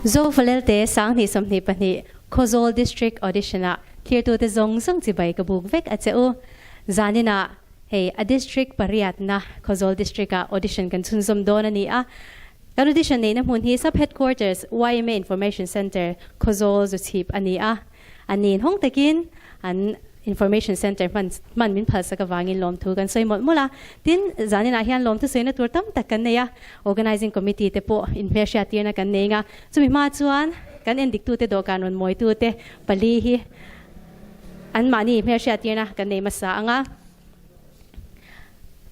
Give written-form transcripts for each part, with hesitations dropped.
Zofalelte 2022 Khawzawl District Audition-ah thlirtute zawng zawng chibai ka buk vek a che u. Zaninah hei a District pariatna Khawzawl District-ah audition kan chhunzawm dawn a ni a. Kan audition neihna hmun hi Sub Headquarters yma Information Centre Khawzawl Zuchhip a ni a. An ni inhawng takin an Information Centre hman hman min phalsak avangin lawmthu kan sawi mawlh mawlh a. Tin, zaninah hian lawmthu sawina tur tam tak kan nei a, Organising Committee te pawh inhmelhriat tirna kan nei nga. Chumi hma chuan kan endiktute dawhkan rawn mawitute pali hi anmahni hmelhriat tirna kan nei hmasa ang a.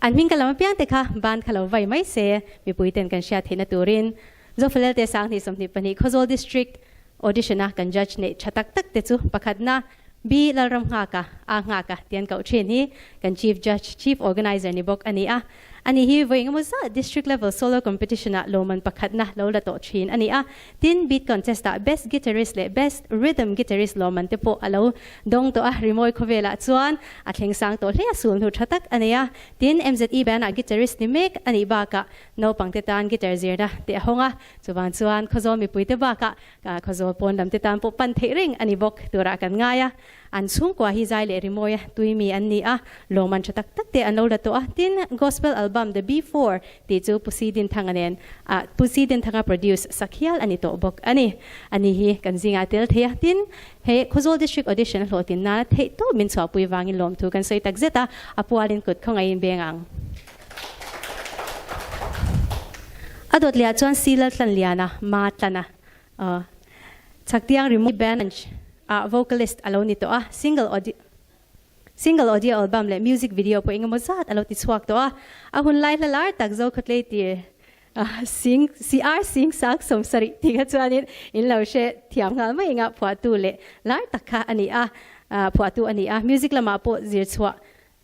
An hming ka lam apiang te kha ban kha lo vai mai se mipuiten kan hriat theihna turin Zofalelte 2022 Khawzawl District Audition a kan judge neih tha tak tak te chu pakhatna B Lalram Nghaka, A Nghaka ti an koh thin hi kan Chief Judge, Chief Organiser ni bawk a ni a. Ani hi vawi engemaw zat District Level Solo Competition ah lawmman pakhatna lo la tawh thin a ni a. Tin, Beat Contest ah Best Guitarist leh Best Rhythm Guitarist lawmman te pawh a lo dawng tawh a. Rimawi khawvelah chuan a thleng sang tawh hle a, sul hnu tha tak a nei a. Tin, MZE Band ah guitarist ni mek a nih bakah naupangte tan guitar zirna te a hawng a. Chuvang chuan Khawzawl mipuite bakah Khawzawl pawn lamte tan pawh pan theih reng a ni bawk turah kan ngai a. An chhungkua hi zai leh rimawia tuimi an ni a, lawmman tha tak tak te an lo la tawh a. Tin, Gospel album The Before tih chu Pu Si Dinthanga nen Pu Si Dinthanga produce sak hial a ni tawh bawk a ni. Ani hi kan zingah tel thei a. Tin, he Khawzawl District Audition a hlawhtlin nana theihtawp min chhuahpui vangin lawmthu kan sawi tak zet a, a pualin kut khawngaihin beng ang. A dawt leh ah chuan Sila Tlanliana, Ma Tlana, Chhaktiang Remote Bench ah vocalist a lo ni tawh a, single audio single audio album leh music video pawh engemaw zat a lo ti chhuak tawh a. A hun lai hla lar tak Zokhawtlei tir Sing CR Sing Sang 70 tih kha chuanin in lo hre thiam nghal mai enga phuahtu leh lar tak kha a ni a, phuahtu a ni a. Music lamah pawh zir chhuah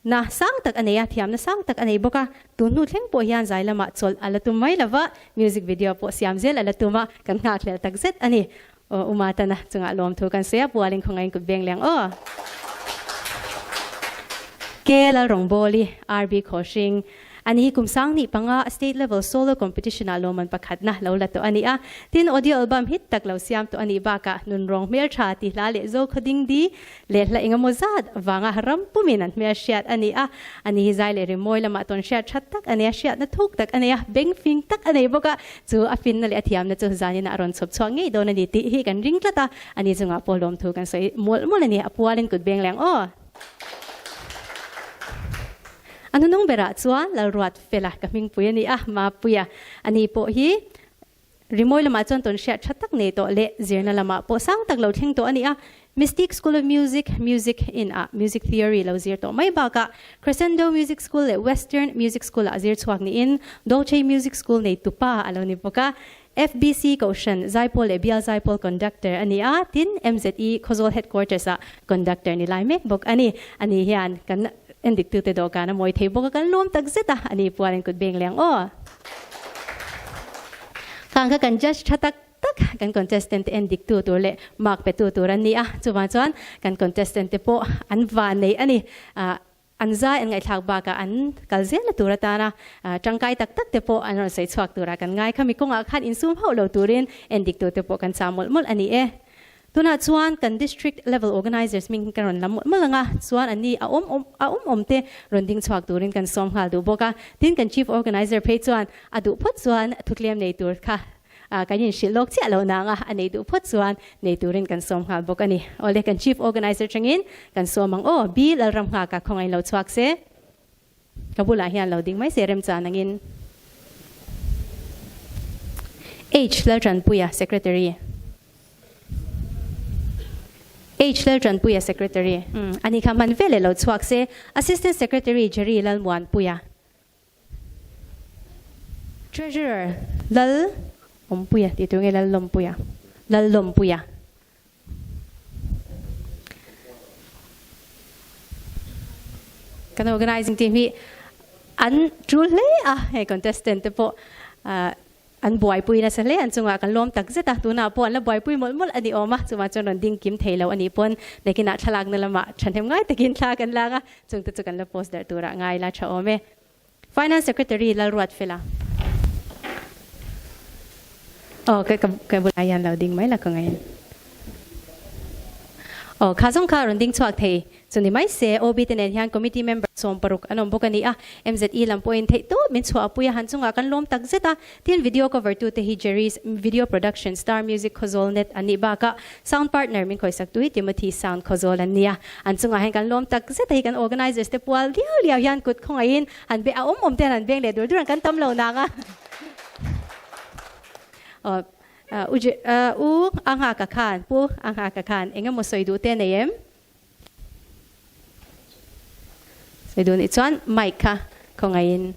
Na sang tak a nei a, thiamna sang tak a nei bawk a, tun hnu thleng pawh hian zai lamah chawlh a la tum mai lo va, music video pawh siam zel a la tum a, kan nghakhlel tak zet a ni. Aw Uma Tana chungah lawmthu kan sawi a, Pualin khawngaiin kut beng leng aw. Ke Lalrawngbawli, RB Khawhring, Ani hi kum 2005 State Level Solo Competition ah lawmman pakhatna lo la tawh a ni a. Tin, audio album hit tak lo siam tawh a nih bakah Nunrawng Hmeltha tih hla leh Zokhaw Dingdi leh hla engemaw zat vanga ram pumin an hmel hriat a ni a. Ani hi zai leh rimawi lamah tawn hriat that tak a nei a, hriatna thuk tak a nei a, beng fing tak a nei bawk a. Chu a finna leh a thiamna chu zaninah a rawn chhawp chhuak ngei dawn a ni tih hi kan ring tlat a. Ani chungah pawh lawmthu kan sawi mawlh mawlh a ni. A pualin kut beng leng aw. A hnunung berah chuan Lalruat Fela ka hmingpui a ni a, Mapuia a ni pawh hi rimawi lamah chuan tawn hriat tha tak nei tawh leh zirna lamah pawh sang tak lo thleng tawh a ni a. Mystique School of Music, Music in ah Music Theory lo zir tawh mai bakah Crescendo Music School leh Western Music School ah zir chhuak niin Dolce Music School nei tupa a lo ni bawk a. FBC Kohhran Zaipawl leh Bial Zaipawl Conductor a ni a, tin MZE Khawzawl Headquarters ah Conductor ni lai mek bawk a ni. Ani hian kan endiktute dawhkan a mawi thei bawk a, kan lawm tak zet a, ani pualin kut beng leng aw. Khang kha kan judge tha tak tak kan contestant te endiktu tur leh mark petu tur an ni a, chuvang chuan kan contestant te pawh an vannei a ni. An zai an ngaihthlak bakah an kal zel a tur atana tangkai tak tak te pawh an rawn sawi chhuak turah kan ngai. Khami kawngah khan insum hauh lo turin endik tur te pawh kan chah mawlh mawlh a ni e. Tunah chuan kan District Level Organisers hming hi kan rawn lam mawlh mawlh ang a, chuan an ni a awm awm a awm awm te rawn ding chhuak turin kan sawm nghal duh bawk a. Tin, kan Chief Organiser phei chuan a duh phawt chuan thutlem nei tur kha Kan inhrilh lawk chiah lo nang a, a nei duh phawt chuan nei turin kan sawm nghal bawk a ni. Awle, kan Chief Organiser tangin kan sawm ang aw, B Lalramnghaka khawngaih lo chhuak se, ka bulah hian lo ding mai se remchan angin. H Laltanpuia, Secretary. H Laltanpuia, Secretary. Ani kha hman veleh lo chhuak se, Assistant Secretary Jerry Lalmuanpuia. Treasurer Lal Awmpuia tih tur nge Lal Lawmpuia? Lal Lawmpuia. Kan organising team hi an tul hle a, hei contestant te pawh an buaipui nasa hle an chungah kan lawm tak zet a, tunah pawh an la buaipui mawlh mawlh a ni awm a, chuvang chuan rawn ding kim thei lo a nih pawn nakinah thlalakna lamah thahnem ngai takin thla kan lak a, chungte chu kan la post darh turah ngai la tha awm e. Finance Secretary Lalruatfela. Aw ka ka bulah hian lo ding mai la ka ngaih. Aw kha zawng kha rawn ding chhuak thei chu ni mai se OB te nen hian committee member 60 an awm bawk a ni a, MZE lam pawhin theih tawp min chhuah pui a han chungah kan lawm tak zet a, tin video cover tu te hi Jerry's Video Production Star Music Khawzawl Net an nih bakah sound partner min khawisak tu hi Timothy Sound Khawzawl an ni a, an chungah hian kan lawm tak zet a hi kan organizers te pual liau liau hian kut khawngaihin han be a awm awm te hian han veng leh dur dur ang kan tam lo nang a. Aw U Je U a nghak a khan Pu a nghak a khan eng emaw sawi duh te nei em? Sawi duh nih chuan mic kha khawngaihin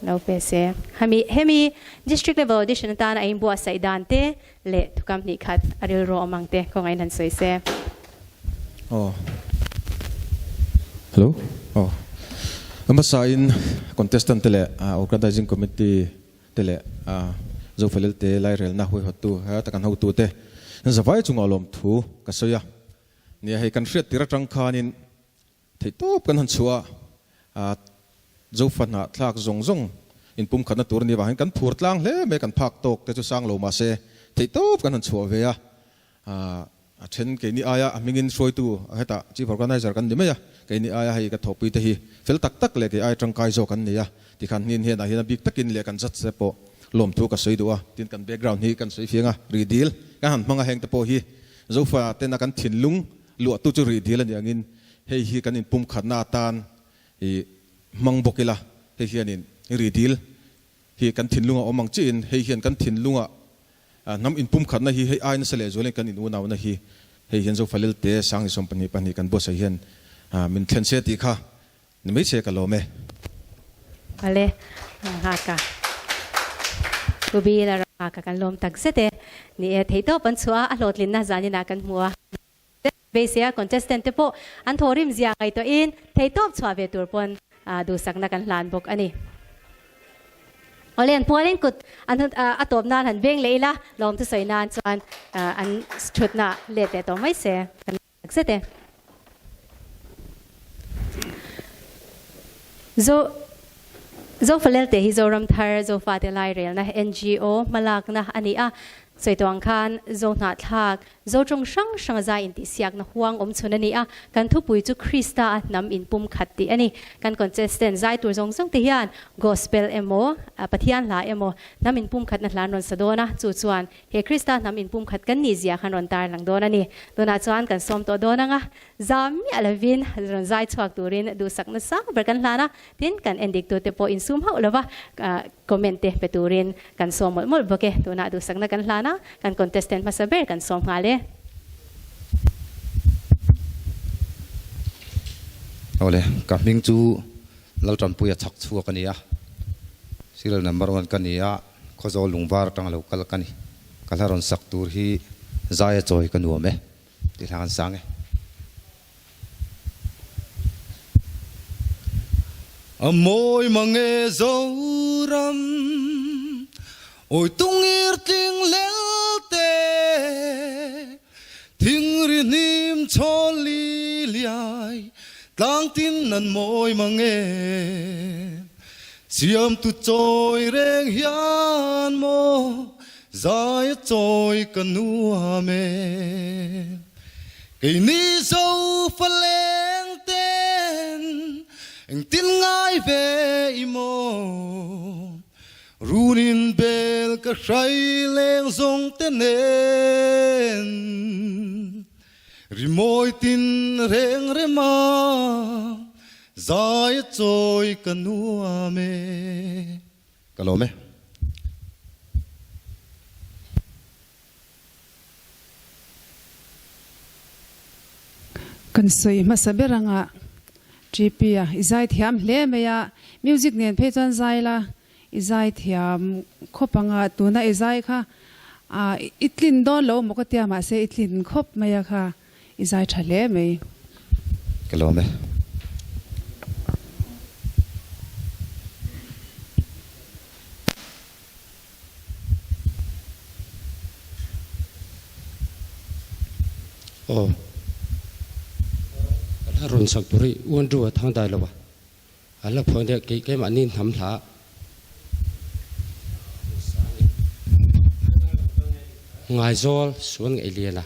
lo pe se. Hemi hemi district level audition atana a inbuatsaih dan te leh thukam hnih khat a rilru awm ang te khawngaihin han sawi se. Aw. Hello. Aw. Hmasa in contestant te leh organizing committee te leh Zofalel te lairelna huaihawttu he tak an hotu te zavai chungah lawmthu ka sawi a. Nia hei kan hriat tir atang khanin theihtawp kan han chhuah a, Zofa hnah thlak zawng zawng inpumkhatna tur a nih avangin kan phur tlang hle mai kan phak tawk te chu sang lo mahse theihtawp kan han chhuah ve a. A then keini aia a hmingin hruaitu hetah Chief Organizer kan ni mai a, keini aia hei ka thawhpui te hi fel tak tak leh kei aia tangkai zawk an ni a, tikhan hnin hian ah hian a bik takin leh kan judge te pawh lawmthu ka sawi duh a, tin kan background hi kan sawi fiang a, rih dil kan han hmang a heng te pawh hi Zofa tena kan thinlung luahtu chu rih dil a nih angin hei hi kan inpumkhatna atan i hmang bawk ila, hei hianin rih dil hi kan thinlunga awm ang chiahin hei hian kan thinlunga Hnam inpumkhatna hi hei ai nasa lehzualin kan in unauna hi hei hian Zofa Lelte Sangni 22 kan buatsaih hian min thlen se tih kha ni mai se ka lawm e. Ale nghaka Pu Bill a nghaka kan lawm tak zet e. Ni e, theihtawp an chhuah a, a hlawhtlinna zaninah kan hmu a. Beiseia contestant te pawh an thawhrim zia ngaihtuahin theihtawp chhuah ve tur pawn duhsakna kan hlan bawk a ni. Awle an pualin kut an a tawp nan han veng leh ila, lawm chu sawi nan chuan an thutna let leh tawh mai se kan tak zet e. Zo Zofalelte hi Zoram Thar Zofate Lairelna NGO hmalakna a ni a, sawi tawh ang khan Zohnahthlak Zoṭawng hrang hranga zai intihsiakna huang awm chhun a ni a, kan thupui chu Krista a hnam inpum khat tih a ni. Kan contestant zai tur zawng zawng te hian Gospel emaw, Pathian hla emaw, hnam inpum khatna hla an rawn sa dawn a, chu chuan he Krista hnam inpum khat kan nih zia khan rawn tarlang dawn a ni. Tunah chuan kan sawm tawh dawn ang a, zam miah lovin rawn zai chhuak turin duhsakna sang ber kan hlan a, tin kan endik tute pawh insum hauh lova Comment te pe turin kan sawm mawlh mawlh bawk e. Tunah duhsakna kan hlan a, kan contestant hmasa ber kan sawm nghal e. Awle, ka hming chu Laltanpuia chhak chhuak a ni a, serial number one ka ni a, Khawzawl Lungvar atanga lo kal ka ni. Ka hla rawn sak tur hi Zaia chawi ka nuam e tih hla kan sang e. A mawi mange Zoram awi tungir tling lel te Thingri hnim chhawn li liai tlang tin an mawi mange Siamtu chawi reng hian maw zai a chawi ka nuam e. Keini Zofa leng ten engtin ngai ve i maw? Runin bel ka hrai leng zawng te nen Rimawi tin reng rema zai a chawi ka nuam e. Ka lawm e. Kan sawi hmasa ber anga TP a i zai thiam hle mai a, music nen phei chuan zai la i zai thiam khawp anga tuna i zai kha i tlin dawn lo maw ka tia mahse i tlin khawp mai a kha i zai tha hle mai. Ka lawm e. Aw. Ka hla rawn sak tur hi U Andrew a thang dai lo a, a hla phuan te kei keimah ni hnam hla. Ngaizawl suan ngaih lian a.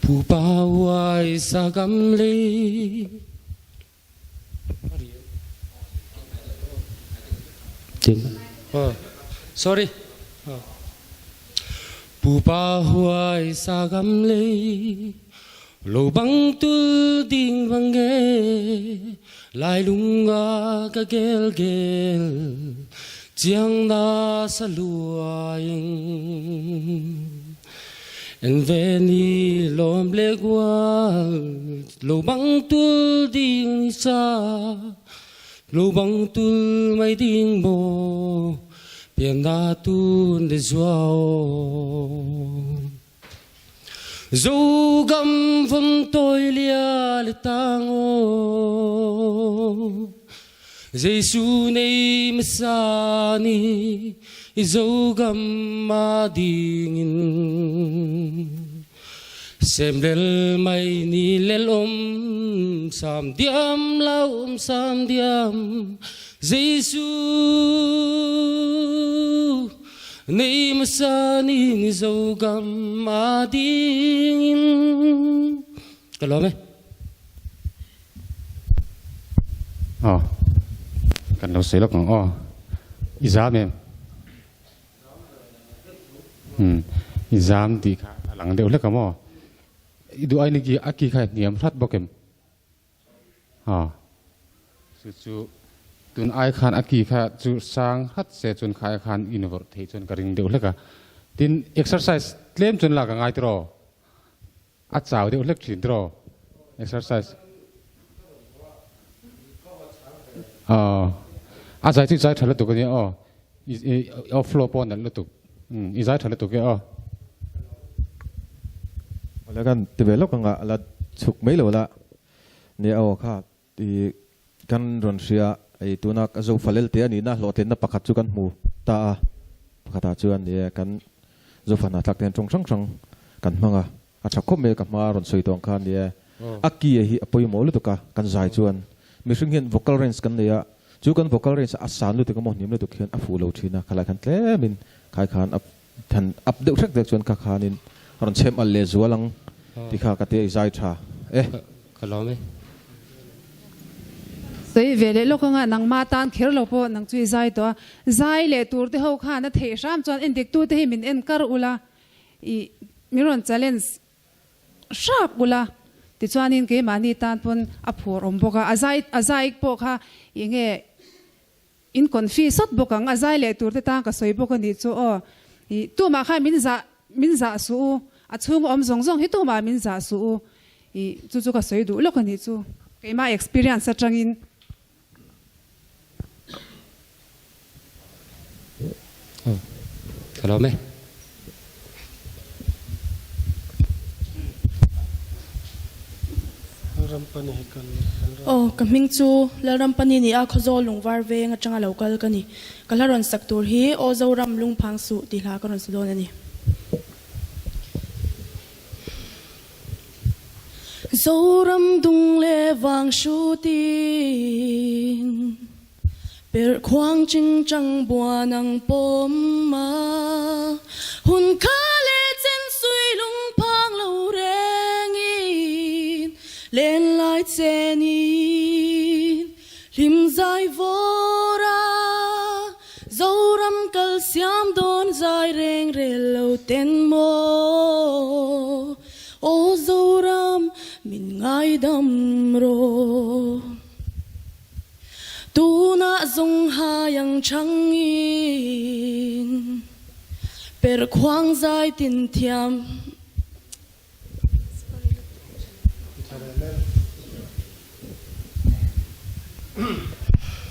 Pupa uai sagam lei Sorry. Pupa huai sagam lei Lo bang tul ding vang nge Lai lunga ka gel gel Chiang na sa luaing En ve ni lom le gual Lo bang tul ding sa Lo bang tul mai ding mo Pian na tun le zuao Zogam vong toi lia le tang o Jesu nei masani Zogam ma dingin Sem lel mai ni lel om Sam diam lau om sam diam Jesu Nei hmasa ni Zogam a dingin ka lawm e. Aw, kan lo sawi lawk ang aw. I zam em? Umm, i zam tih kha a lang deuh hlek ang maw? I duh aini ki a ki kha hniam hrat bawk em? Aw, chu chu tun ai khan a ki kha chu sang hrat se chuan kha ai khan in vawrh theih chuan ka ring deuh hlek a. Tin, exercise tlem chuan lak a ngai tiraw? A chau deuh hlek thin tiraw? Exercise. Aw, a zai chu zai tha lutuk a nia aw. I aw flow pawh a nalh lutuk. Umm, i zai tha lutuk e aw. Awle kan ti ve lawk anga la chhuk mai lo la nia aw kha i kan rawn hria i tuna ka zo falel te a nihna hlawhtlinna pakhat chu kan hmu ta a pakhatah chuan nia kan zofa hnahthlak te hian tawng hrang hrang kan hmang a a tha khawp mai ka hma rawn sawi tawh ang khan nia a ki hi a pawimawh lutuk a kan zai chuan mihring hian vocal range kan nei a chu kan vocal range a san lutuk emaw hnim lutuk hian a fuh lo thin a khalai khan tlemin khai khan a than up deuh hrek deuh chuan kha khanin a rawn chhem al leh zual ang ti kha ka tia i zai tha e. Ka lawm e. Sawi ve leh lawk anga nangmah tan kher lo pawh nang chu i zai tawh a, zai leh tur te ho khan a theih hram chuan endik tu te hi min en kar ula i min rawn challenge hrap ula tichuanin keimahni tan pawn a phur awm bawk a, a zai a zai pawh kha enge In confi sawt bawk ang, a zai leh tur te tan ka sawi bawk a nih chu aw. Ih, tumah khan min zah, min zah suh u, a chhung awm zawng zawng hi tumah min zah suh u. Ih, chu chu ka sawi duh lawk a nih chu, keimah experience atangin. Aw, ka lawm e. Aw, ka hming chu Lalrampani ni a, Khawzawl Lungvar veng atanga lo kal ka ni. Ka hla rawn sak tur hi Aw Zoram Lungphang Suh tih hla ka rawn sa dawn a ni. Zoram dung leh vang hrutin. Per khuang chingchang buan ang pawm a, hun kha leh chen sui lungphang lo rengin, len lai chenin hlim zai vawr a, Zoram kal siam dawn zai reng rel lo ten maw, aw Zoram min ngaidam rawh. Tunah zawng hai ang changin per khuang zai tin thiam.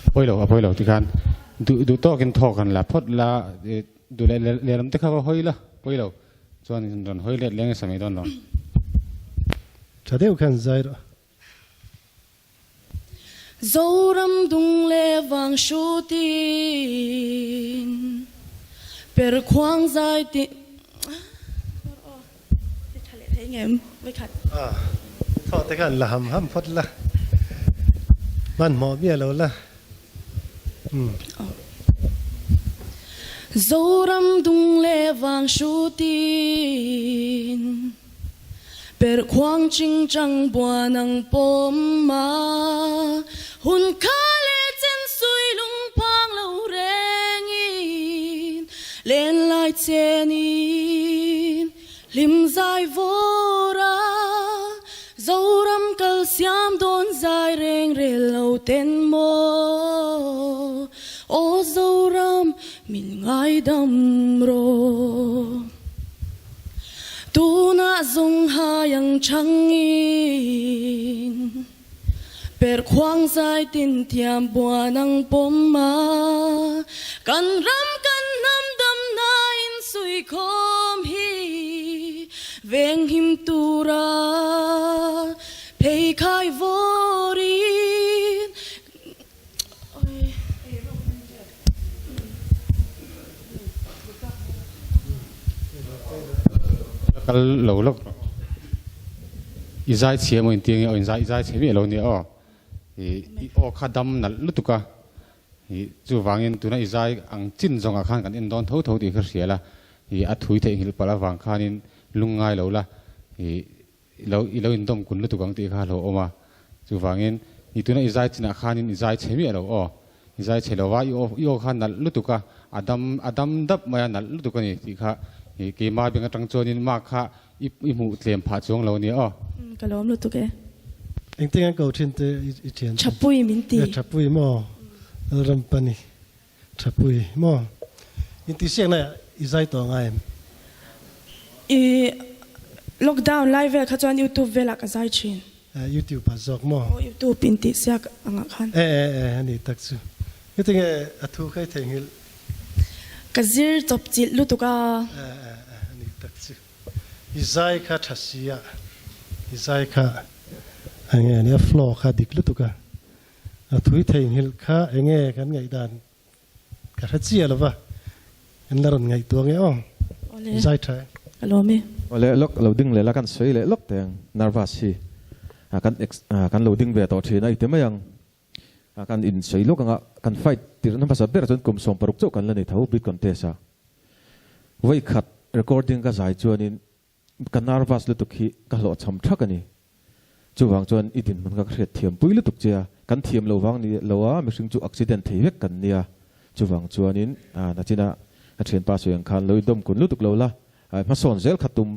A pawi lo, a pawi lo tikhan duh duh tawkin thawk han la phawt la, duh leh lehlam te kha va hawi la, pawi lo chuan rawn hawi let leng nasa mai dawn lo. Tha deuh khan zai rawh. Zoram dung leh vang hrutin per khuang zai ti tha leh thei ngem vawikhat. Thaw te khan la ham ham phawt la. Hmanhmawh miah lo la. Umm. Zoram dung leh vang hrutin per khuang chingchang buan ang pawm a, hun kha leh chen sui lungphang lo rengin lenlai chenin Hlim zai vawr a, Zoram kal siam dawn zai reng rel lo ten maw, Aw Zoram min ngaidam rawh. Tunah zawng hai ang changin per khuang zai tin thiam buan ang pawm a, kan ram kan hnam damna insuikhawm hi venghim tura pheikhai vawrin La kal lo lawk rawh. I zai chhia maw inti ange aw, in zai i zai chhe miah lo nia aw. I i aw kha dam nalh lutuk a, i chuvangin tuna i zai ang chin zawngah khan kan en dawn tho tho tih kha hria la, i a thui theihnghilh palh avang khanin lungngai lo la, i I lo i lo indawm kun lutuk ang tih kha a hlauhawm a, chuvangin i tuna i zai chinah khanin i zai chhe miah lo aw, i zai chhe lo va, i aw i aw kha nalh lutuk a, a dam a dam dap mai a, nalh lutuk a ni tih kha i keima beng atang chuanin mark kha i i hmuh tlem phah chuang lo a nia aw. Ka lawm lutuk e. Engtin an ko thin te i thian chu? Thapui min ti. E Thapui maw? Lalrampani Thapui maw? Intihsiakna i zai tawh ngai em? I lockdown lai vel kha chuan youtube velah ka zai thin. Youtube ah zawk maw? Aw youtube intihsiak angah khan. E e e a ni tak chu. Heti nge a thu kha i theihnghilh? Ka zir chawp chilh lutuk a. E e e a ni tak chu. I zai kha tha si a, i zai kha enge a nia flow kha dik lutuk a. A thui theihnghilh kha enge kan ngaihdan ka hre chiah lo va, kan la rawn ngaihtuah nge aw. Zai tha e. Ka lawm e. Awle lawk lo ding leh la kan sawi leh lawk teh ang nervous hi kan ex kan lo ding ve tawh thin a i ti mai ang kan in sawi lawk anga kan fight tirhna hmasa ber chuan kum 16 chauh kan la ni tho beat contest a vawi khat recording ka zai chuanin Ka nervous lutuk hi ka hlawhchham thak a ni. Chuvang chuan i dinhmun kha ka hriat thiam pui lutuk che a, kan thiam lo vang ni lo a, mihring chu accident thei vek kan nia. Chuvang chuanin nachina ka thianpa sawi ang khan lo i dawm kun lutuk lo la, hmasawn zel kha tum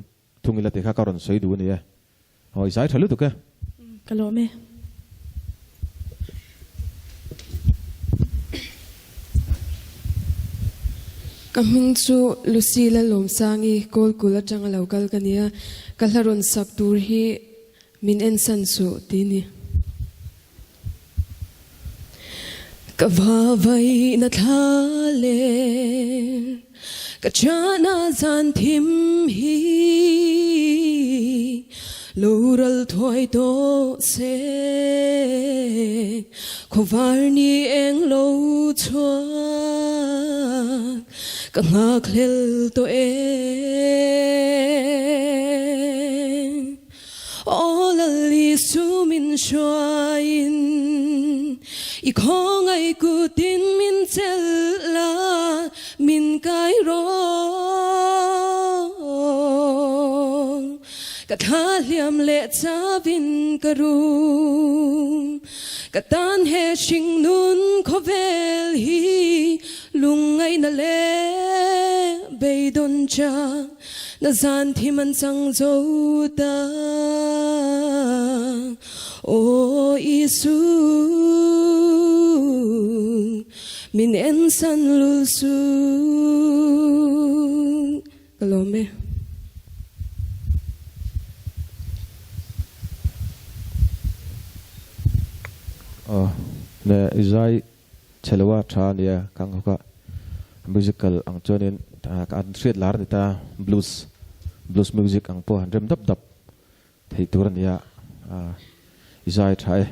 thung ila tih kha ka rawn sawi duh a ni e. Aw i zai tha lutuk e. Ka lawm e. Ka hming chu Lucy Lalawmsangi Kawlkul atanga lo kal ka nia, ka hla rawn sak tur hi min ensan suh ti ni. Ka vavai na thla leh ka chana zan thim hi lo ral thuai tawh se khawvar ni eng lo chhuak ka nghakhlel tawh e. Aw Lal Isu min hruaiin i khawngaih kutin min chelh la, min kai rawh. Ka thla hliam leh chavin ka rum, ka tan he hringnun khawvel hi lungngaihna leh beidawn chang. Na zan thim an chang zo ta Aw Isu min en san lul su Ka lawm e. Aw le i zai Chhe lo a tha a nia ka ang hawk a, musical ang chuanin an hriat lar a ni ta, blues blues music ang pawh han rem dap dap thei tur a ni a, i zai tha e.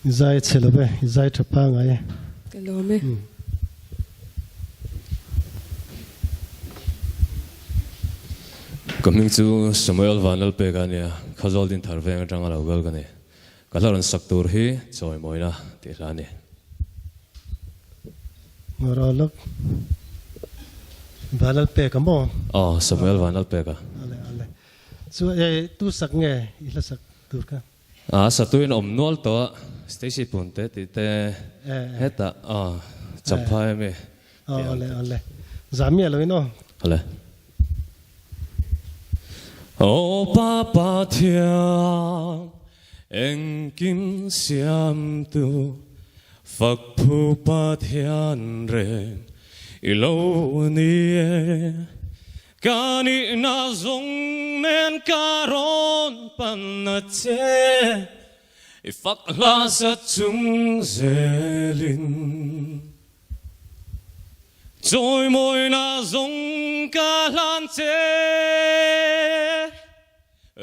I zai chhe lo e, i zai tha pangai e. Ka lawm e. Ka hming chu Samuel Vanlalpeka a nia, Khawzawl Dinthar veng atanga lo kal ka ni. Ka hla rawn sak tur hi chawimawina tih hla a ni. Ngawrawlawk Vanlalpeka maw? Aw, Samuel Vanlalpeka. Ale, ale. Chu e, tu sak nge i hla sak tur kha? A satuin awm nual tawh a, Stacy Punte tih te hetah Champhai ami tih ang te. Awle, awle. Zah miah loin aw. Awle. Aw Pa Pathian engkim siamtu Fakphu Pathian reng i lo ni e. Ka nihna zawng nen ka rawn pan a che, i fak hla sa chung zelin. Chawimawina zawng ka hlan che,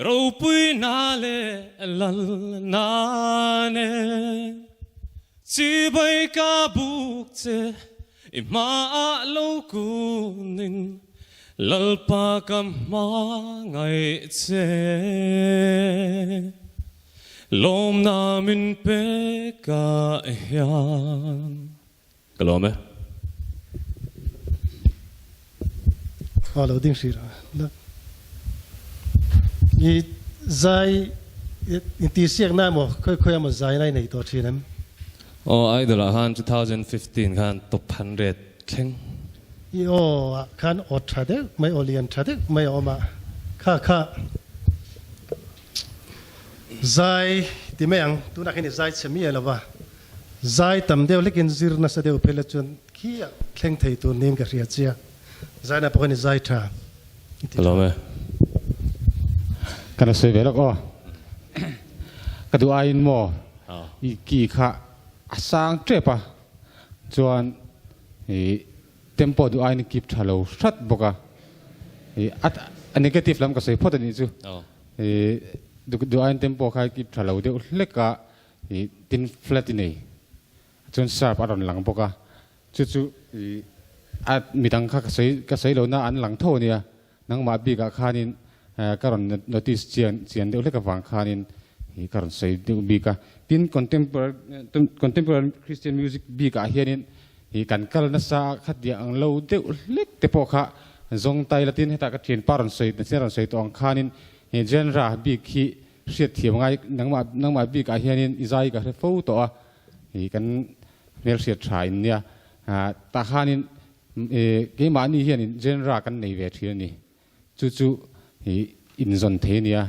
ropuina leh lalna nen. Chibai ka buk che, I hmaah lo kunin Lalpa ka hmangaih che. Lawmna min pek ah hian ka lawm e. Aw lo ding hrih rawh. I zai intihsiakna emaw khawi khawi emaw zai lai nei tawh thin em? Aw Idol ah khan 2015 khan top 100 thleng. I aw ah khan aw tha deuh mai aw lian tha deuh mai a awm a kha kha zai ti mai ang tunah khan i zai chhe miah lo va zai tam deuh hlekin zir nasa deuh phei la chuan khi ah thleng thei tur niin ka hria chia zai na pawh khan i zai tha i ti Ka lawm e. Ka la sawi ve lawk aw. Ka duh aiin maw I ki kha a sang tep a, chuan i tempo duh aiin i keep tha lo hrat bawk a, i a negative lam ka sawi phawt a nih chu, i duh aiin tempo kha i keep tha lo deuh hlek a, i tin flat i nei, chuan sharp a rawn lang bawk a, chu chu i a midang kha ka sawi ka sawi lohna an lang tho a nia. Nangmah bikah khanin ka rawn notice chian chian deuh hlek avang khanin hi ka rawn sawi deuh bik a. Tin, contemporary contemporary Christian music bikah hianin hi kan kal nasa kha tiang ang lo deuh hlek te pawh kha zawng tai la tin hetah ka thianpa rawn sawi nachin rawn sawi tawh ang khanin he genre bik hi hriat thiam ngai nangmah nangmah bikah hianin i zai ka hre fo tawh a hi kan hmelhriat tha in nia tah khanin Keimahni hianin genre kan nei ve thin a ni. Chu chu inzawn thei a nia.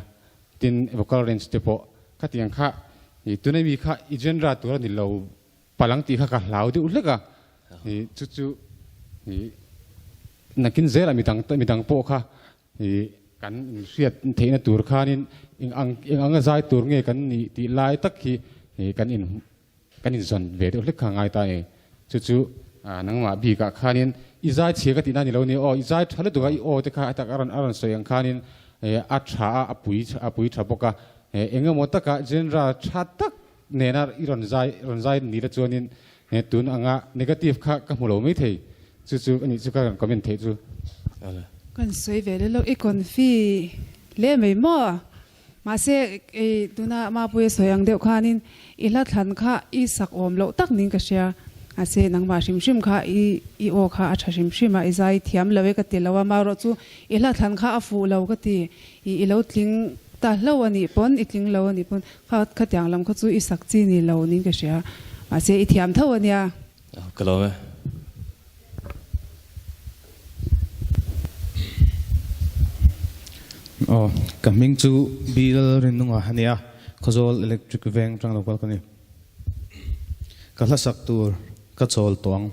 Tin, vocal range te pawh khatiang kha tunai mi kha i genre tur a ni lo palang tih kha ka hlau deuh hlek a. Chu chu nakin zelah midang midang pawh kha kan inhriat theihna tur khanin eng ang eng anga zai tur nge kan nih tih lai tak hi kan in Kan inzawn ve deuh hlek kha ngai ta e. Chu chu nangmah bikah khanin i zai chhia ka tihna ni lo ni aw, i zai tha lutuk a, i aw te kha a tak a rawn a rawn sawi ang khanin a tha a, a pui a pui tha bawk a. Eng emaw taka genre tha tak nena i rawn zai rawn zai ni la chuanin tun anga negative kha ka hmu lo mai thei. Chu chu anih chu ka rawn comment theih chu. Kan sawi ve leh lawk, i confi hle mai maw? Mahse, i tuna Mapuia sawi ang deuh khanin i hla thlan kha i sak awm loh tak niin ka hria. Mahse, nangmah hrim hrim kha i i aw kha a tha hrim hrim a, i zai thiam lo e ka ti lo a, marawh chu i hla thlan kha a fuh lo ka ti. I i lo tling ta hlo a nih pawn, i tling lo a nih pawn kha khatiang lam kha chu i sak chi ni lo niin ka hria. Mahse, i thiam tho a nia. Ka lawm e. Aw, ka hming chu Bill Rinnunga a nia, Khawzawl Electric Veng tang lo kal ka ni. Ka hla sak tur ka chawl tawh ang.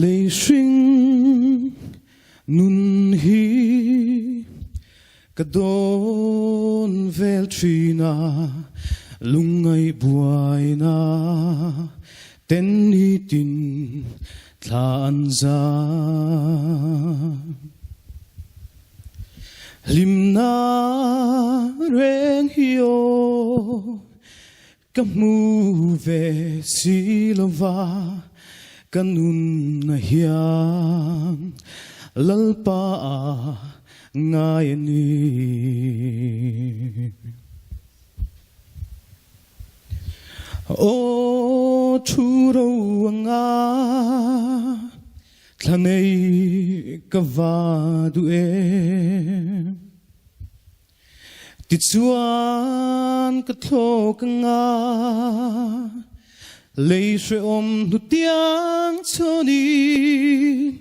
Lei hring nun hi Ka dawn vel thin a, lungngaih buaina ten nitin thla an zam. Hlimna reng hi aw ka hmu ve si lova, ka nunna hian Lalpa a. ngai a ni. Aw thu ro anga thla nei ka va duh em. Tichuan ka thlawk anga lei hrehawm hnutiang chhunin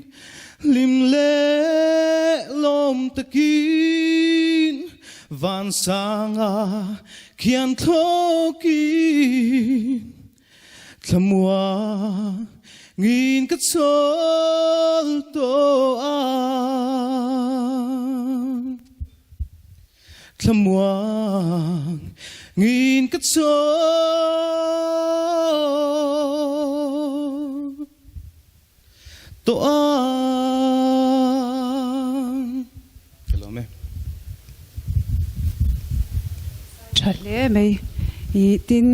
hlim leh lawm takin vansanga khian thlawkin Thlamuang in ka chawl tawh ang. Thlamuang in ka chawl tawh ang. Ka lawm e. Tha hle mai i tin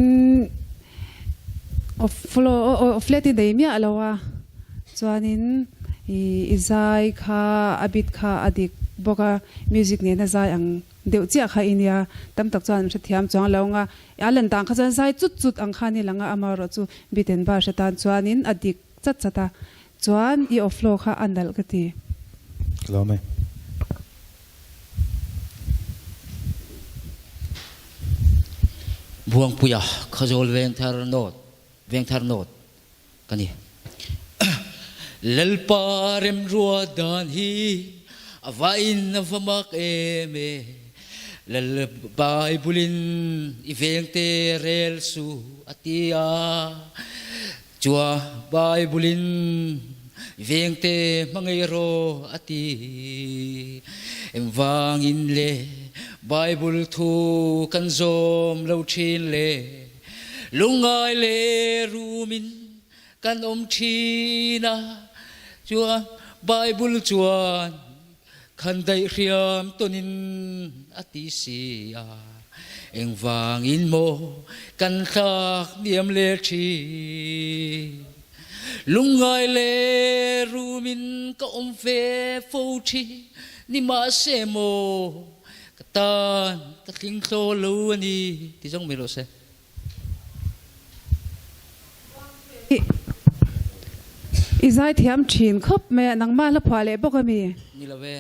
of flat i nei miah lo a chuanin i i zai kha a bit kha a dik bawk a music nena zai ang deuh chiah kha i nia tam tak chuan an hrethiam chuang lo ang a a lan dan kha chuan zai chut chut ang kha a ni lang a amaherawh chu bit and bar hre tan chuanin a dik chat chat a Chuan i aw flow kha a nalh ka ti. Ka lawm e. Buangpuia Khawzawl Vengthar North Vengthar North ka ni. Lalpa remrua dan hi a va in a va mak em e. Lal Bible in i vengte rel su a ti a. Chua Bible in vengte hmangei rawh a ti. Engvangin le Bible thu kan zawm lo thin le lungngai le rumin kan awm thin a. Chua Bible chuan Khan daih hriam tawnin a ti si a, engvangin maw kan thlak hniam le thin? Lungngai le rumin ka awm ve fo thin, nimahse maw ka tan ka tling thlaw lo a ni ti zawng mai rawh se. I zaithiam thin khawp mai a, nangmah hla phuah leh bawk a mi? Ni lo e.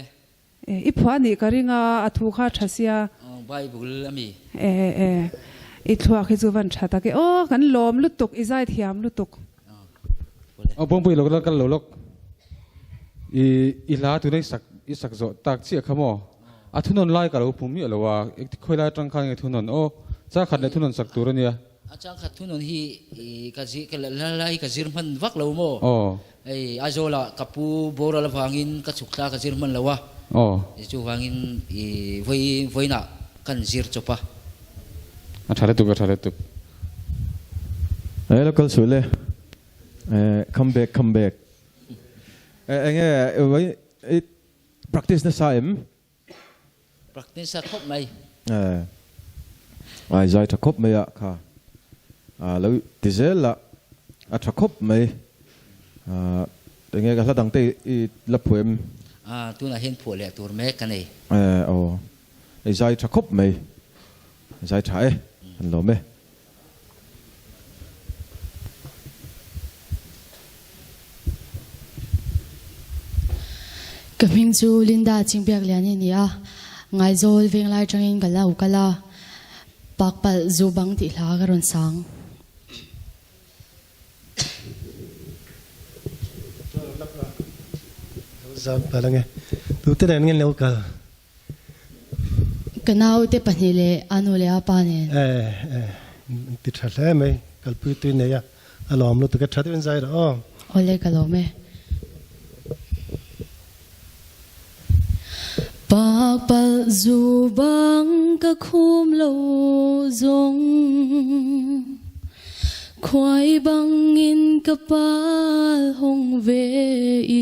I phuah nih ka ring a, a thu kha tha sia. Bible a mi? E e, i thluak hi chu van tha tak e. Aw kan lawm lutuk, i zaithiam lutuk. Aw Bawngpui lawk la kal lo lawk. I i hla tuna i sak i sak zawh tak chiah kha maw? A thunawn lai ka lo hmu miah lo a, khawi lai atang khan nge thunawn aw chang khat leh thunawn sak tur a nia. A chang khat thunawn hi i ka zir ka la lai ka zir hman vak lo maw? Aw. Hei Aizawl ah ka pu boral avangin ka chhuk thla ka zir hman lo a. Aw. Chuvangin i vawi vawiinah kan zir chawp a. A tha lutuk a tha lutuk. E lo kal suh le e come back come back e enge i practice nasa em? Practice nasa khawp mai. E ai zai tha khawp mai a kha a lo ti zel la a tha khawp mai a enge ka hla dang te i la phuah em? A tunah hian phuah leh tur mek ka nei. E aw i zai tha khawp mai zai tha e an lawm e. Ka hming chu Linda Chingbiakliani a ni a, Ngaizawl Venglai atangin ka lo kal a, Pak palh zu bang tih hla ka rawn sang. Zam palh ange, tute nen nge lo kal? Ka naute pahnih leh a nu leh a pa nen. E e, ti tha hle mai, kalpui tui nei a, a lawm lutuk e, tha deuhin zai rawh aw. Awle ka lawm e. Pak palh zu bang ka khum lo zawng Khuai bangin ka pal hawng ve i.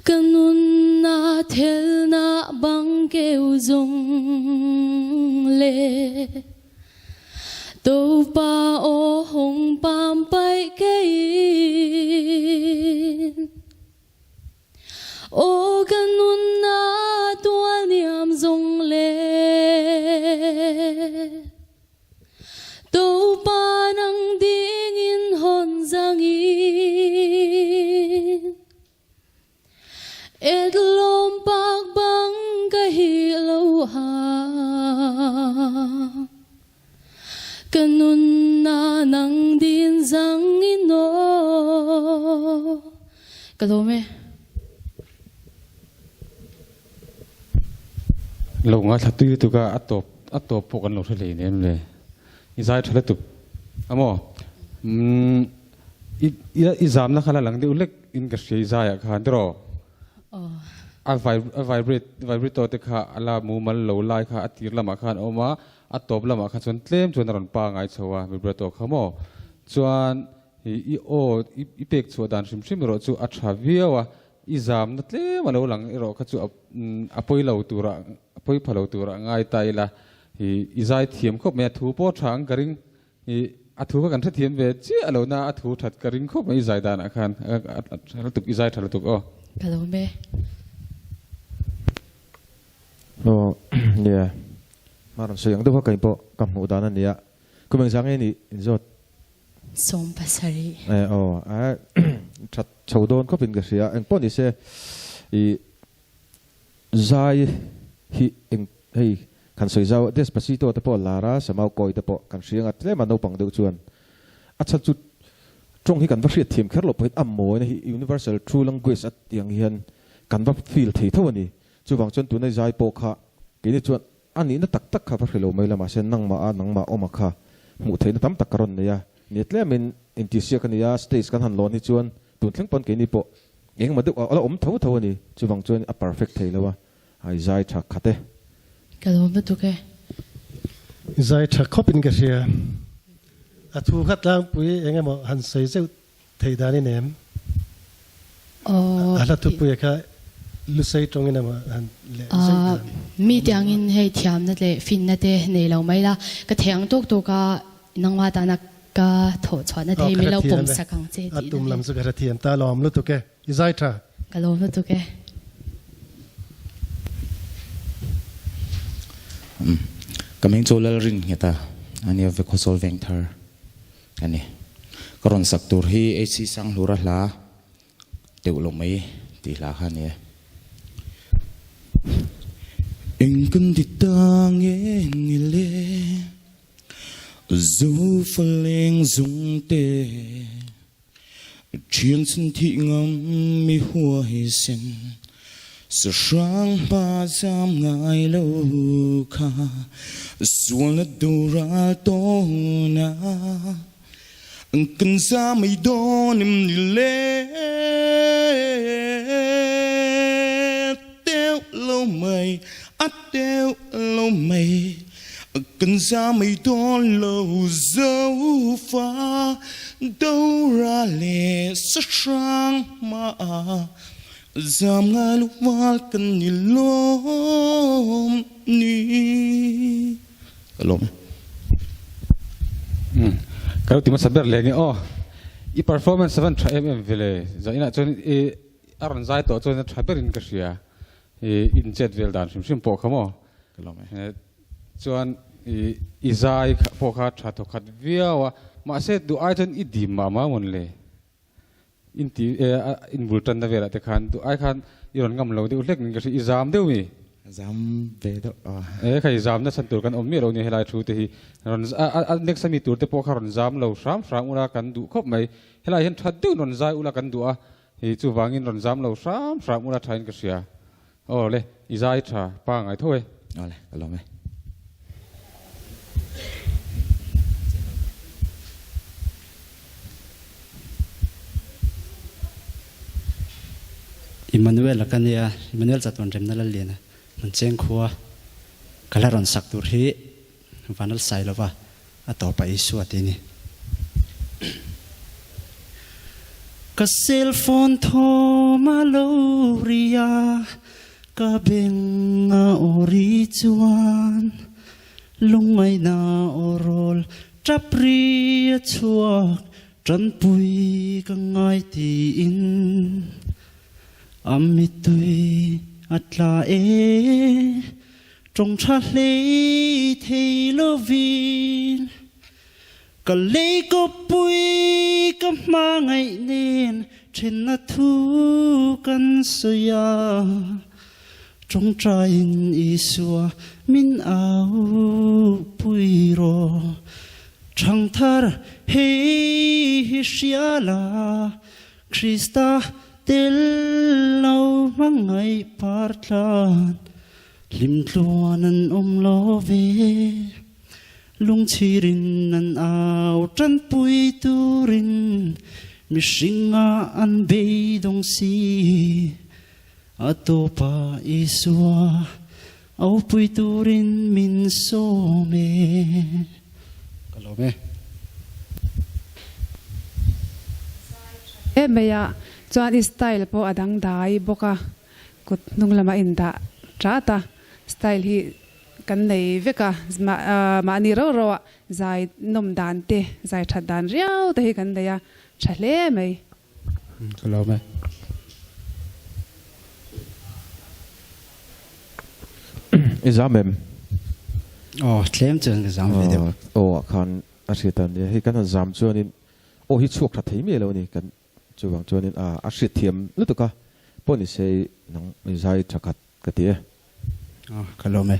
Ka nunna thelna bang keu zung le Topa aw hong pam paih keiin Aw ka nun. zang in aw ka lawm e. Lo ngaithla tui lutuk a, a tawp a tawp pawh kan lo hre hlei nem le. I zai tha lutuk a maw? Umm i i zamna kha la lang deuh hlek in ka hria i zaiah khan tiraw? A a vibrate vibrato te kha a la mumal lo lai kha a tir lamah khan a awm a, a tawp lamah kha chuan tlem chuan a rawn pangai chho a vibrato kha maw? Chuan i i aw i i pek chhuah dan hrim hrim erawh chu a tha viau a, i zamna tlem a lo lang erawh kha chu a a pawi lo turah a pawi pha lo turah ngai ta ila i i zai thiam khawp mai a, thu pawh tha ang ka ring. I a thu kha kan hrethiam ve chiah lo na a thu that ka ring khawp mai i zai danah khan a tha lutuk i zai tha lutuk aw. Ka lawm e. Aw nia hma rawn sawi ang deuh kha kei pawh ka hmuh dan a nia kum engzah nge nih inzawt? 70. E aw a that chho dawn khawp in ka hria engpawh ni se i Zai hi eng hei kan sawi zau Despacito te pawh lar a, Samau Kawi te pawh kan hria ngat tlem a naupang deuh chuan a chhan chu tawng hi kan va hriat thiam kher loh pawhin a mawina hi universal true language a tih ang hian kan va feel thei tho a ni. Chuvang chuan tuna zai pawh kha keini chuan a nihna tak tak kha va hre lo mai la mahse nangmah a nangmah awma kha hmuh theihna tam tak ka rawn nei a nia tlemin intihsiak a ni a stage kan han lawn hi chuan tun thleng pawn keini pawh Engmah deuh a la awm tho tho a ni. Chuvang chuan a perfect thei lo a, a zai tha khat e. Ka lawm lutuk e. Zai tha khawp in ka hria. A thu kha tlangpui eng emaw han sawi zeuh theih dan in em? Aw. A hla thupui kha lusei tawngin emaw han leh zeuh dan. Mi tiangin hei thiamna leh finna te nei lo mai la, ka thei ang tawk tawk a nangmah tana Ka thawh chhuahna thei min lo pawm sak ang che tihna. A tum lam chu ka hrethiam ta lawm lutuk e. I zai tha. Ka lawm lutuk e. Ka hming chu Lalrin nghet a, a nia Vekhawsawl Vengthar a ni. Ka rawn sak tur hi HC Sanghlura hla Teuh lo mai tih hla kha a ni e. Eng kan ti ta nge ni le? Zu faleng zung te Thian chhan thih ngam mi huaisen Sahrang hma zam ngai lo kha Sualna doral tawn a Kan za mai dawn em ni le Teuh lo mai a teuh lo mai Kan za mai dawn lo zo fa Dora leh sahrang hma Zam ngai lo val kan ni lawm ni. Ka lawm e. Umm ka lo ti hmasa ber leh nge aw. I performance a van tha em em ve le. Zainah chuan i a rawn zai tawh chuan a tha berin ka hria. I in chet vel dan hrim hrim pawh kha maw. Ka lawm e. Chuan i i zai pawh kha tha thawkhat viau a. Mahse duh ai chuan i dim mah mah mawn le. In ti e a in bul tanna velah te khan duh ai khan i rawn ngam lo deuh hlek nin ka hria i zam deuh mi? Zam ve deuh a. E khai zamna chhan tur kan awm miah lo nia helai thu te hi rawn a a next ami tur te pawh kha rawn zam lo hram hram ula kan duh khawp mai helai hian that deuhin rawn zai ula kan duh a hi chuvangin rawn zam lo hram hram ula thain ka hria aw le i zai tha pa ngai tho e. Awle ka lawm e. Emmanuel a ka nia, Emmanuel chatuan remna Lalliana Hmuncheng khua ka la rawn sak tur hi Vanal Sailova a tawpa Isua tih a ni. Ka cellphone thawm a lo ri a, ka beng a aw ri chuan lungngaihna aw rawl tap ri a chhuak tanpui ka ngai tiin a mittui a tla e. Tawng tha hlei thei lovin ka lei kawppui ka hmangaih nen thenna thu kan sawi a, tawngtaiin Isua min au pui rawh. Thangthar hei hi. hria la, Krista tel lo hmangaih par tlan hlim tluan an awm lo ve. Lungchhirin an au tanpui turin mihringa an beidawng si. A tawpa Isua aupui turin min sawm e. Ka lawm e. Em mai a, chuan i style pawh a dangdai bawk a, kut hnung lamah in dah ṭat a, style hi kan nei vek a, mahni rau rau ah zai nawm dan te, zai ṭhat dan riau te hi kan nei a, ṭha hle mai. Ka lawm e. I zam em? Aw, tlem chuan ka zam ve deuh. Aw ah khan a hriat a nia, hei kan han zam chuanin aw hi chhuak tha thei miah lo a ni, kan chuvang chuanin a a hriat thiam lutuk a, pawh ni se nang i zai tha khat ka ti e. Aw, ka lawm e.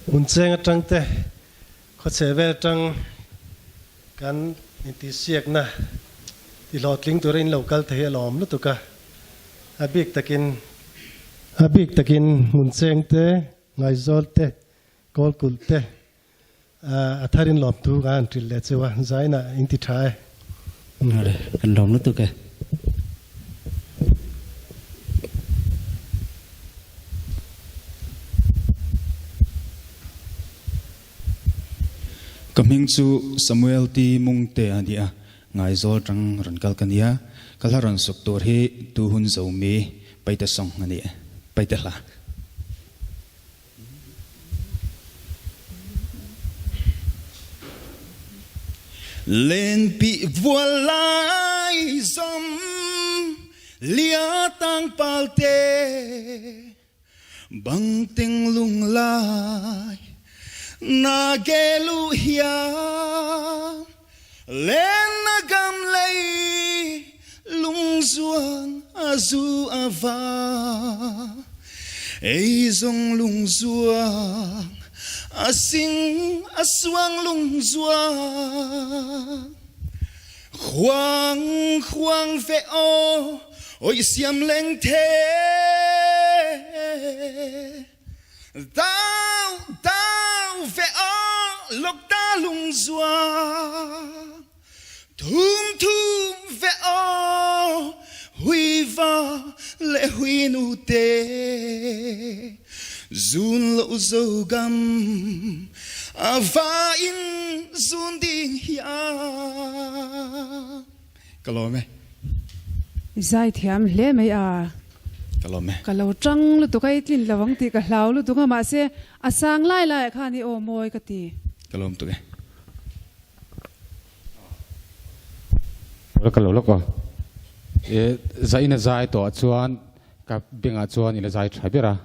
Hmun cheng atang te, khawchhe vel atang kan intihsiakna tihlawhtling tura in lo kal thei alawm lutuk a, a bik takin a bik takin hmun cheng te, Ngaizawl te, Kawlkulh te a tharin lawmthu ka han hrilh leh cheu a, zainah in ti tha e. Kan lawm lutuk e. Ka hming chu Samuel T. Mungte a ni a, Ngaizawl tang rawn kal ka nia. Ka hla rawn suk tur hi Tu Hun Zo Mi Paite Song a ni e, Paite hla. Lenpi vual lai zam lia tang pal te bang ting lung lai na ge lu hiam len na gam lei lung zuang a zu a va ei zong lung zuang a sing a suang lung zuang khuang khuang ve aw oi siam leng the dau dau ve aw lok ta lung zuang Thum thum ve aw hui va leh hui nu te Zun lo zo gam a va in zun ding hiam Ka lawm e. I zaithiam hle mai a. Ka lawm e. Ka lo tang lutuk a, i tlin lo ang tih ka hlau lutuk a, mahse a sang lai laiah khan i aw mawi ka ti. Ka lawm tuk e. Ka lo lawk aw. E zai in a zai tawh ah chuan ka bengah chuan ila zai tha ber a.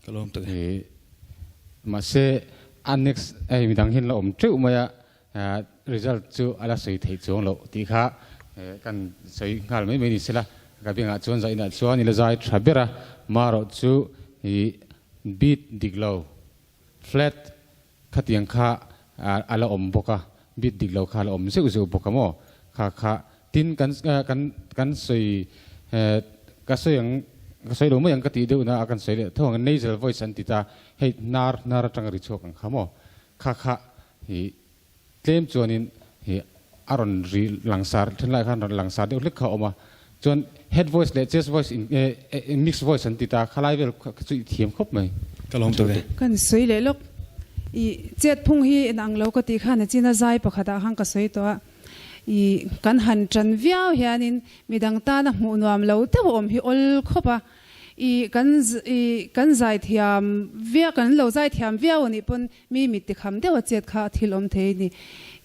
Ka lawm tak e. Mahse a next hei midang hian la awm teuh mai a, result chu a la sawi theih chuang loh tih kha kan sawi nghal mai mai ni sela. Ka bengah chuan zai inah chuan ila zai tha ber a, marawh chu i beat dik lo, flat Khatiang kha a la awm bawk a, bit dik lo kha a la awm zeuh zeuh bawk a maw? Kha kha tin kan kan kan sawi ka sawi ang ka sawi lo mai ang ka tih deuh na a kan sawi leh tho ang nasal voice an ti ta hei hnar hnar atanga ri chhuak ang kha maw? Kha kha hi tlem chuanin hi a rawn ri langsar then lai khan rawn langsar deuh hlek kha a awm a chuan head voice leh chest voice in mix voice an ti ta khalai vel kha chu i thiam khawp mai. Ka lawm tuk e. Kan sawi leh lawk. I chet phung hi in ang lo ka tih khan a chin a zai pakhat ah khan ka sawi tawh a. I kan han tan viau hianin midang tana hmuh nuam lo deuh a awm hi awl khawp a. I kan i kan zaithiam viau kan lo zaithiam viau anih pawn Mi mit tikham deuh a chet kha thil awm thei ni.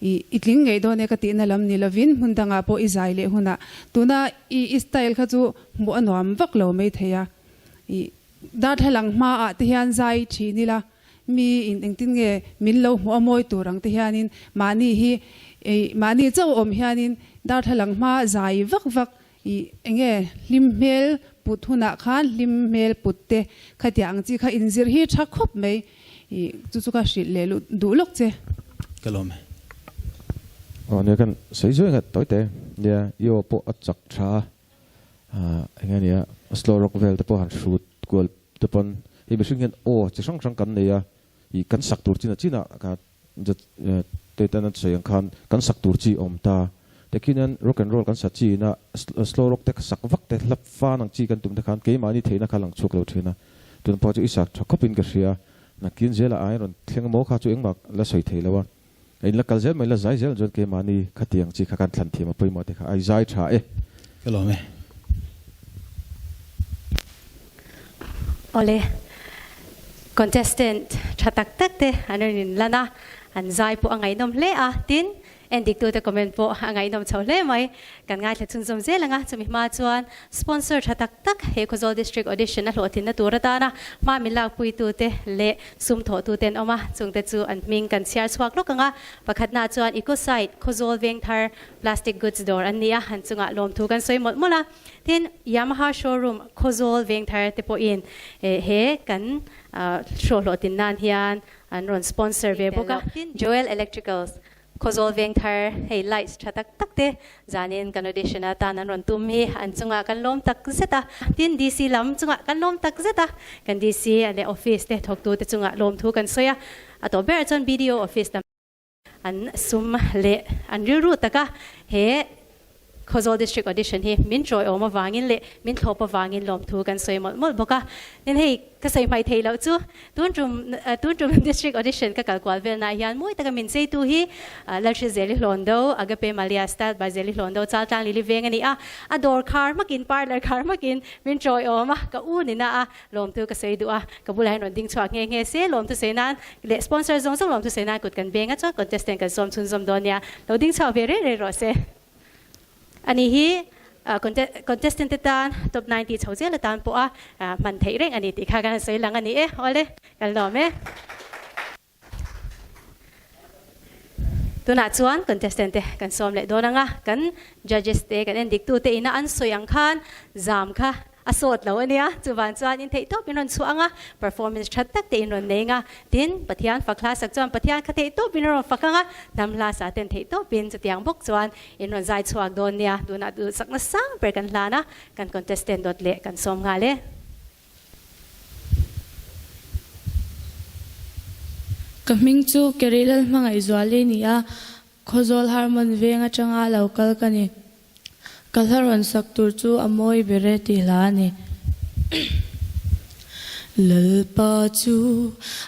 I i tling ngei dawn e ka tihna lam ni lovin hmun dangah pawh i zai leh hunah tuna i i style kha chu hmuh a nuam vak lo mai thei a. I darthlalang hmaah te hian zai thin ila mi in engtin nge min lo hmuh a mawi tur ang te hianin mahni hi i mahni chauh awm hianin darthlalang hma zai vak vak I enge hlim hmel put hunah khan hlim hmel put te khatiang ang chi kha inzir hi tha khawp mai. I chu chu ka hrilh leh duh lawk che. Ka lawm e. Aw nia kan sawi zuai nghat tawi te nia i aw pawh a chak tha a eng nge nia slow rock vel te pawh han hrut kual te pawn hei mihring hian aw chi hrang hrang kan nei a ih kan sak tur chin a chin ah ka te tan an sawi ang khan kan sak tur chi awm ta te khian hian rock and roll kan sa chi ina slow rock te sak vak te hlap fan ang chi kan tum te khan keimahni theihna kha lang chhuak lo thin a tun pawh chu i sak tha khawp in ka hria nakin zelah ai rawn thleng maw kha chu engmah la sawi thei lo a in la kal zel mai la zai zel chuan keimahni khatiang chi kha kan thlan thiam a pawimawh te kha ai zai tha e. Ka lawm e. Awle, contestant tha tak tak te an rawn in lan a, an zai pawh a ngaihnawm hle a, tin, endiktute comment pawh a ngaihnawm chho hle mai. Kan ngaithla chhunzawm zel ang a, chumi hma chuan sponsor tha tak tak he Khawzawl District Audition a hlawhtlinna tur atana hma min lakpuitute leh sum thawhtute an awm a, chungte chu an hming kan chhiar chhuak lawk ang a, pakhatnaah chuan Ecosite Khawzawl Vengthar Plastic Goods dawr an ni a, an chungah lawmthu kan sawi mawlh mawlh a. Tin, Yamaha Showroom Khawzawl Vengthar te pawhin he kan show hlawhtin nan hian an rawn sponsor ve bawk a. Tin, Joel Electricals Khawzawl Vengthar hei lights tha tak tak te zanin kan audition atan an rawn tum hi an chungah kan lawm tak zet a. Tin, DC lam chungah kan lawm tak zet a. Kan DC leh office te thawktu te chungah lawmthu kan sawi a. A tawh berah chuan BDO office lam. An sum leh an rilru taka he Khawzawl District Audition hi min tawiawm avangin leh min thlawp avangin lawmthu kan sawi mawlh mawlh bawk a. Tin hei ka sawi hmaih theih loh chu tun tum tun tum District Audition ka kal kual velnaah hian mawi taka min cheitu hi Lalhri Zeli Hlawndo, Agape Malia Styled by Zeli Hlawndo, Chaltlang Lili Veng a ni a. A dawr khar hmakin parlour khar hmakin min tawiawm a, ka u nina a. Lawmtu ka sawi duh a, ka bulah hian rawn ding chhuak nghe nghe se, lawmtu sawi nan leh sponsor zawng zawng lawmtu sawi nan kut kan veng a chuan contestant kan sawm chhunzawm dawn nia, lo ding chhuak ve rei rei rawh se. Ani hi contestant te tan top 90 chho zel atan pawh a hman theih reng a ni tih kha kan han sawi lang a ni e, awle kan lawm e. Tunah chuan contestant te kan sawm leh dawn ang a, kan judges te kan en dik tute ina an sawi ang khan zam kha a sawt lo a nia, chuvang chuan in theih tawp in rawn chhuah ang a, performance tha tak te in rawn nei ang a, tin Pathian fak hla sak chuan Pathian kha theih tawp in a rawn fak ang a, hnam hla sa ten theih tawp in chutiang bawk chuan in rawn zai chhuak dawn nia, tunah duhsakna sang ber kan hlan a, kan contestant dawt leh kan sawm nghal e. Ka hming chu Kerry Lalhmangaihzuali a ni a, Khawzawl Harmon veng atanga lo kal ka ni. Ka hla rawn sak tur chu a mawi ber e tih hla a ni. Lalpa chu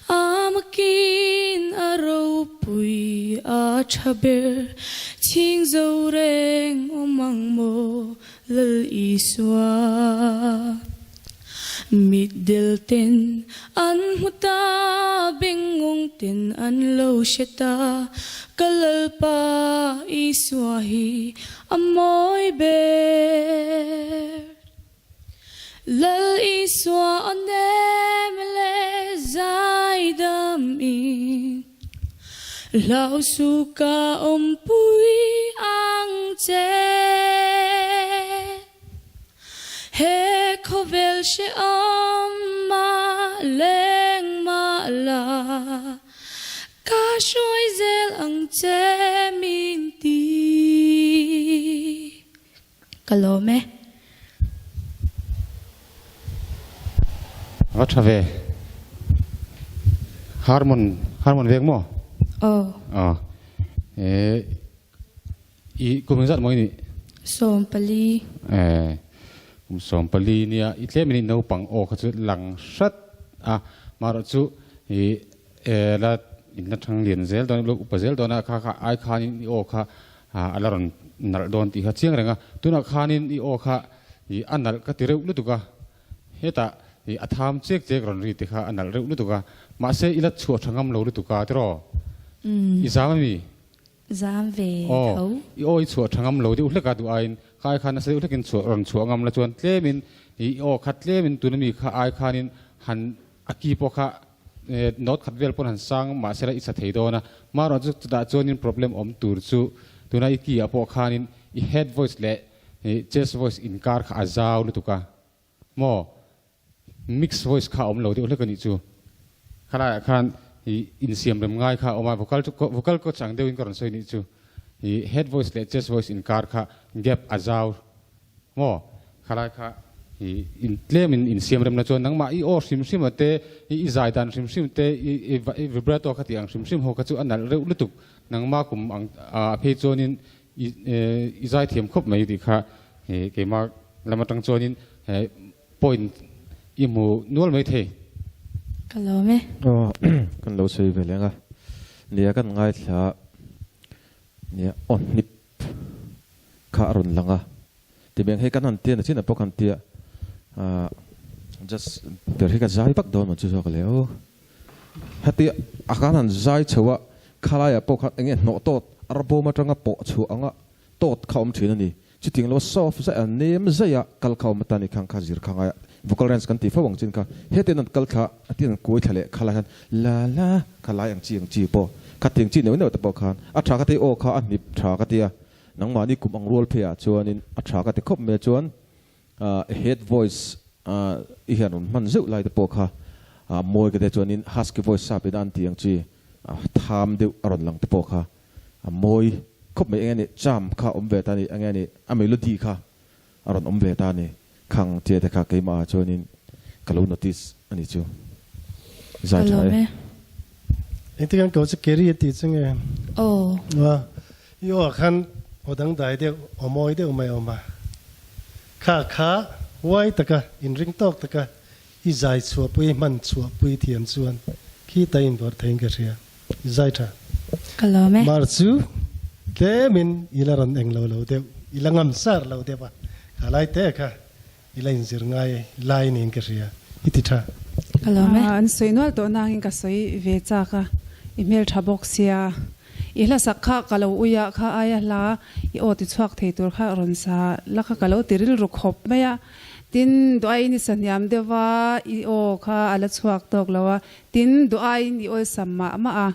a makin a ropui a tha ber, chhing zo reng awm ang maw Lal Isua. Mitdel ten an hmu ta, bengngawng ten an lo hre ta, ka Lalpa Isua hi a mawi ber. Lal Isua aw nem leh zaidam in hlau suh ka awmpui ang che. He khawvel hrehawm mah leng mah la, ka hruai zel ang che min ti. Ka lawm e. Va tha ve. Harmon, Harmon vek maw? Aw. Aw. E i kum engzat maw i nih? 14. E kum 14 nia i tlem in i naupang aw kha chu lang hrat a marawh chu i e la in la thang lian zel dawn i upa zel dawn a kha kha ai khanin i aw kha A la rawn nalh dawn tih kha chiang reng a, tunah khanin i aw kha i a nalh ka ti reuh lutuk a, hetah i a tham chek chek rawn ri te kha a nalh reuh lutuk a, mahse i la chhuah tha ngam lo lutuk a tiraw? I zam ami? Zam ve Aw, tho. i aw i chhuah tha ngam lo deuh hlek a duh aiin kha ai khan nasa deuh hlekin chhuah rawn chhuah ngam la chuan tlemin i aw kha tlemin tuna mi kha ai khanin han a ki pawh kha Note khat vel pawn han sang mahsela i sa thei dawn a, marawh chu chutah chuanin problem awm tur chu tuna i key ah pawh khanin i head voice leh chest voice inkar kha a zau lutuk a maw mix voice kha a awm lo deuh hlek a nih chu khalaiah khan i insiam rem ngai kha a awm a vocal chu vocal coach ang deuhin ka rawn sawi nih chu. I head voice leh chest voice inkar kha gap a zau maw? Khalai kha i in tlem in insiam remna chuan nangmah i aw hrim hrim a te, i zai dan hrim hrim te, i vibrato kha tih ang hrim hrim ho kha chu a nalh reuh lutuk. Nangmah kum ang a phei chuanin i i zai thiam khawp mai tih kha keimah lam atang chuanin point i hmu nual mai thei. Ka lawm e. Aw kan lo sawi ve leng a, nia kan ngaithla nia aw hnip kha a rawn lang a, ti mai ang hei kan han tia na chin ah pawh kan tia ah just ber hi ka zai vak dawn maw chu zawk le aw heti a kan han zai chho a khalai ah pawh khan eng nge hnawh tawt arbawm atanga pawh chhuah anga tawt kha awm thin a ni. Chutiang lo soft zaih a nem zaih a kal kha awm atan i khang kha zir kha ngai a, vocal range kan tih fo ang chin kha hetiang an kal thla a tin an kuai thla leh kha lai khan la la kha lai ang chi ang chi pawh kha tiang chi neuh neuh te pawh khan a tha ka ti aw kha a hnip tha ka ti a, nangmahni kum ang rual phei ah chuanin a tha ka ti khawp mai a chuan head voice i hian rawn hman zeuh lai te pawh kha mawi ka ti a chuanin husky voice sap in a an tih ang chi tham deuh a rawn lang te pawh kha A mawi khawp mai enge ni charm kha awm ve ta ni enge ni a melody kha a rawn awm ve ta ni khang tia te kha keimah ah chuanin ka lo notice a ni chu zai tha e. Engti kan ko chu Kerry a ti chu nge? Aw. A i aw ah khan aw dangdai deuh aw mawi deuh mai a awm a. Kha kha huai taka inring tawk taka i zai chhuahpui hman chhuahpui thiam chuan khi ta invawrh theiin ka hria. Zai tha. Ka lawm e. Mar chu tlemin i la rawn eng lo lo deuh, i la ngam sar lo deuh a, kha lai te kha i la inzir ngai lai niin ka hria, i ti tha. Ka lawm e. An sawi nual tawh nangin ka sawi ve chak a, i hmel tha bawk sia. I hla sak kha ka lo ui a, kha aia hla i aw ti chhuak thei tur kha rawn sa la kha ka lo ti rilru khawp mai a. Tin, duaiin i sa hniam deuh a, i aw kha a la chhuak tawk lo a, Tin, duh aiin i awlsam mah mah a,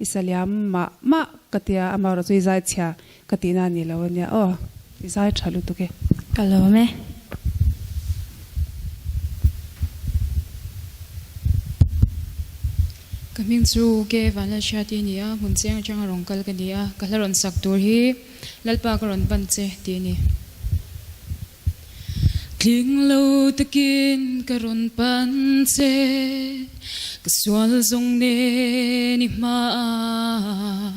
i sa liam mah mah ka tia, amaherawh chu i zai chhia ka tihna a ni lo a nia aw, i zai tha lutuk e. Ka lawm e. Ka hming chu Ke Vanlalhriati a ni a, hmun chiang atanga rawn kal ka ni a, ka hla rawn sak tur hi Lalpa ka rawn pan che tih a ni. Tling lo takin ka rawn pan che, ka sual zawng nen i hmaah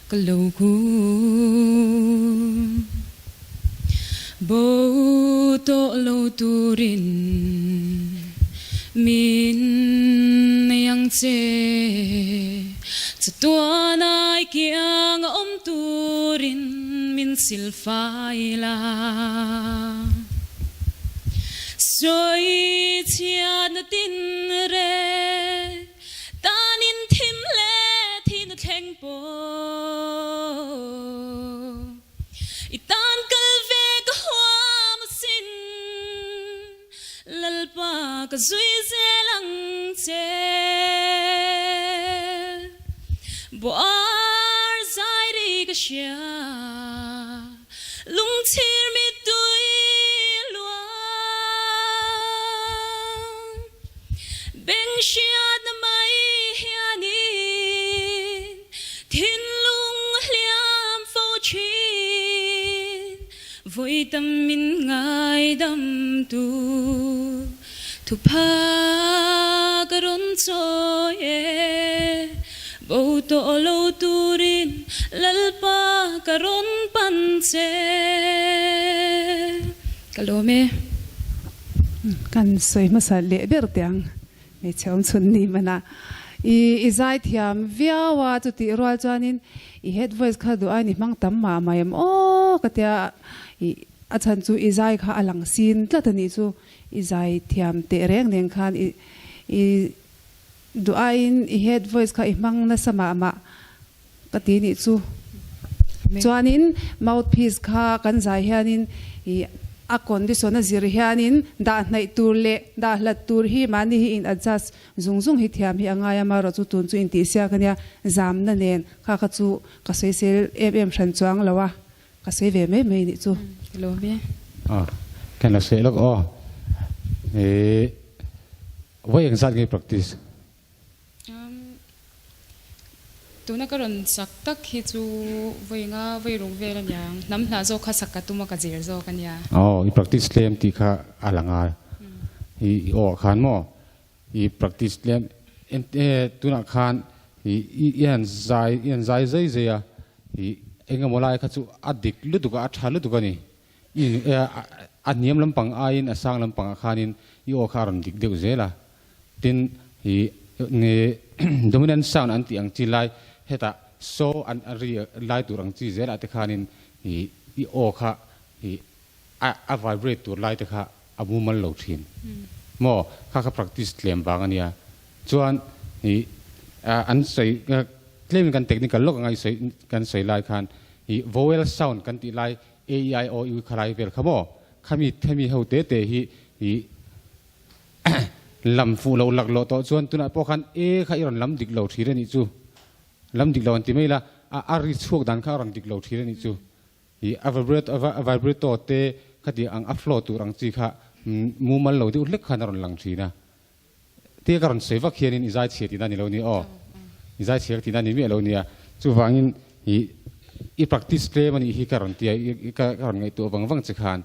ka lo kun. Bo tawh lo turin min nei ang che, chatuan ai kiang a awm turin min sil Fai la sawi chhiatna tin re tanin thim leh thihna thleng pawh i tan kal ve ka huam asin Lalpa ka zui zel ang che Boar zai ri ka hria Lungchhir mittui luang Beng hriatna mai hianin Thinlung hliam fo thin Vawi tam min ngaidam tu Thupha ka rawn chawi e. Bo tawh lo turin Lalpa ka rawn pan che. Ka lawm e. Kan sawi hmasa leh ber teh ang hmeichhe awm chhun ni mana i i zai thiam viau a chutih rual chuanin i head voice kha duh aiin i hmang tam mah mai em aw ka tia i a chhan chu i zai kha a lang sin tlat a nih chu i zai thiam teh reng nen khan i i Duh aiin i head voice kha i hmang nasa mah mah ka ti nih chu. Chuanin mouthpiece kha kan zai hianin i a condition a zir hianin dah hnaih tur leh dah hlat tur hi mahni hi in adjust zung zung hi thiam hi a ngai a, marawh chu tun chu intihsiak ania zamna nen kha kha chu ka sawisel em em hran chuang lo a, ka sawi ve mai mai nih chu. Ka lawm e. Aw, kan la sawi lawk aw. Ih. Vawi engzat nge practice? Tuna ka rawn sak tak hi chu vawi nga vawi ruk vel a niang. Hnam hla zawk kha sak ka tum a ka zir zawk a nia. Aw, i practice tlem tih kha a lang a, i aw ah khan maw i practice tlem tunah khan i i han zai i han zai zai zai a, i engemaw lai kha chu a dik lutuk a, a tha lutuk a ni. I a hniam lampang aiin a sang lampangah khanin i aw kha a rawn dik deuh zel a. Tin, i dominant sound an tih ang chi lai hetah so an ri lai tur ang chi zelah te khanin i i aw kha i a a vibrate tur lai te kha a mumal lo thin maw? Kha kha practice tlem vang a nia. Chuan i an sawi tlemin kan technical lawk anga i sawi kan sawi lai khan i vowel sound kan tih lai A E I O U kha lai vel kha maw? Khami themi ho te te hi i lam fuh lo lak loh tawh chuan tunah pawh khan E kha i rawn lam dik lo thir a nih chu. Lam dik lo an ti mai la, a a ri chhuak dan kha a rawn dik lo thir a nih chu. I a vibrate a vibrato te khati ang a flow tur ang chi kha mumal lo deuh hlek khan a rawn lang thin a. Tia ka rawn sawi vak hianin i zai chhia tihna a ni lo ni aw. I zai chhia ka tihna a ni miah lo nia. Chuvangin i i practice tlem a nih hi ka rawn tia i ka rawn ngaihtuah vang vang che khan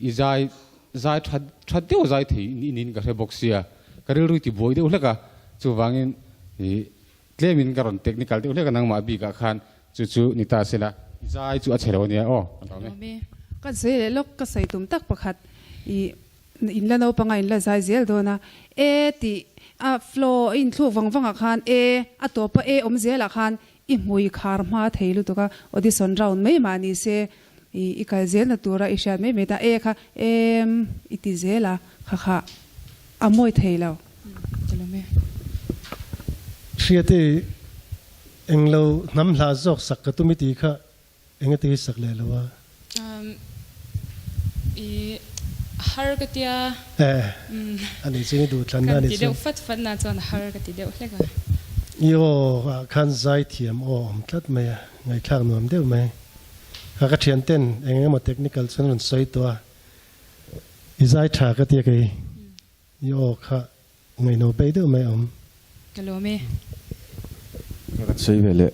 i zai zai tha tha deuh zai thei i niin ka hre bawk sia. Ka rilru i ti buai deuh hlek a. Chuvangin i tlemin ka rawn technical deuh hlek a nangmah bikah khan chu chu ni ta sela i zai chu a chhe lo ania aw. Ka lawm e. Ka zai leh lawk ka sawi tum tak pakhat i In la naupanga in la zai zel dawn a, e tih a flow a inthluk vang vangah khan e a tawpa e awm zelah khan i hmui khar hma thei lutuk a, audition round mai mah ni se i i kal zelna tura i hriat mai mai ta e kha em i ti zel a, kha kha a mawi thei lo. Ka lawm e. Hriate englo hnam hla zawk sak ka tum i tih kha Enge ti hi sak leh lo a? I har ka tia. Eh, a nih chu i duh thlan na a nih chu. Kan ti deuh fat fat na chuan har ka ti deuh hlek a. I aw ah khan zai thiam aw awm tlat mai a, ngaihthlak nuam deuh mai. Kha ka thian ten eng emaw technical chuan rawn sawi tawh a, i zai tha ka tia kei. I aw kha Ngaihno bei deuh mai awm. Ka lawm e. Ka kan sawi ve leh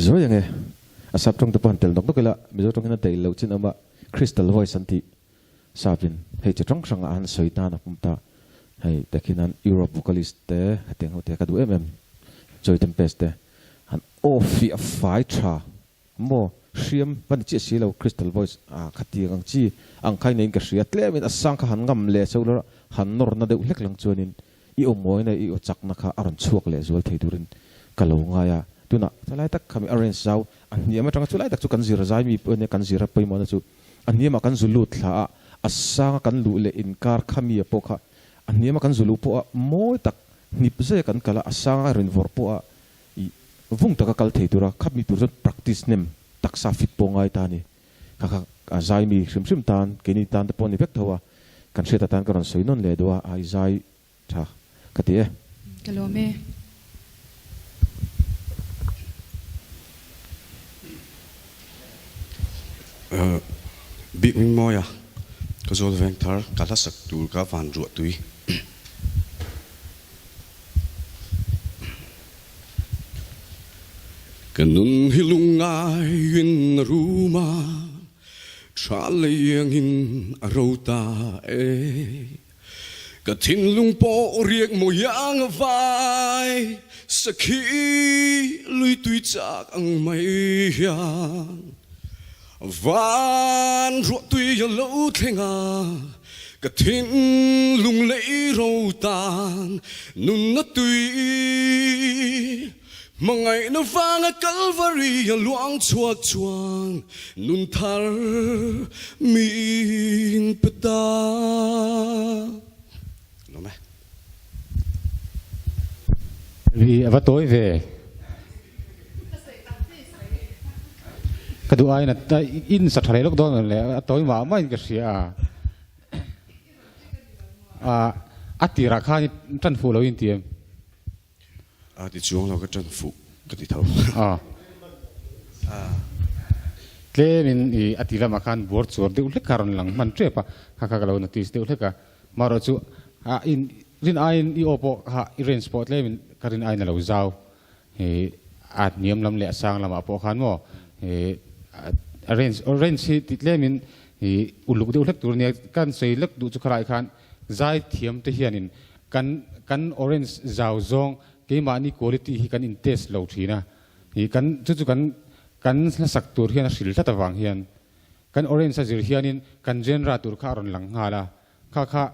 zuai ange. A sap tawng te pawh han tel nawk nawk ila, Mizo tawng hian a daih loh chin awm a, Crystal voice an tih sap in hei chi hrang hrang ah han sawi tan a pum ta. Hei takhin an Europe vocalist te hetiang ho te ka duh em em Joy Tempest te han aw fiah fai tha Maw hriam va ni chiah si lo crystal voice ah khatiang ang chi ang kha in ka hria tlem in a sang kha han ngam leh so lo han nawr na deuh hlek lang chuan in i aw mawi na i aw chak na kha a rawn chhuak leh zual thei tur in ka lo ngai a tunah chulai tak kha mi a range zau a hniam atanga chulai tak chu kan zir zai mi pawh ania kan zir a pawimawh na chu a hniam ah kan zu lut thla a a sang a kan luh leh inkar kha mi a pawh kha a hniam a kan zu luh pawh a mawi tak hnip zai a kan kal a a sang a rin vawrh pawh a I vung taka kal thei tura khap mi tur chuan practice hnem taksa fit pawh ngai ta a ni. Kha kha a zai mi hrim hrim tan, keini tan te pawh a ni vek tho a, kan hriat atan ka rawn sawi nawn leh duh a, a i zai tha ka ti e. Ka lawm e. Bik Mingmawia, ka zawl veng thar, ka hla sak tur ka van ruah tui. Ka nun hi lungngaiin a rum a, tha leiangin a ro ta e. Ka thinlung pawh riak mawi ang a vai, sakhi lui tui chak ang mai hian. Van ruah tui a lo thleng a, ka thinlung lei ro tan nunna tui. Hmangaihna vanga Kalvari a luang chhuak chuan nun thar min pe ta. Lawm e. Ri a va tawi ve. Ka duh aiin a in sa tha leh lawk dawn le a tawi mah mah in ka hria a. A tirah khan i tan fuh lo in ti em? A ti chuang lo ka tan fuh ka ti tho. Tlemin i a ti lamah khan buar chuar deuh hlek kha a rawn lang hman tep a, kha kha ka lo notice deuh hlek a. Marawh chu a in rin aiin i aw pawh kha i range pawh tlemin ka rin aiin a lo zau. a hniam lam leh a sang lamah pawh khan maw a range range hi ti tlemin ih uluk deuh hlek tur a nia kan sawi lek duh chu khalai khan zai thiam te hianin kan kan orange zau zawng keimahni quality hi kan in test lo thin a ih kan chu chu kan kan hlasak tur hian a hril tlat avang hian kan orange a zir hianin kan genre tur kha a rawn lang nghal a Kha kha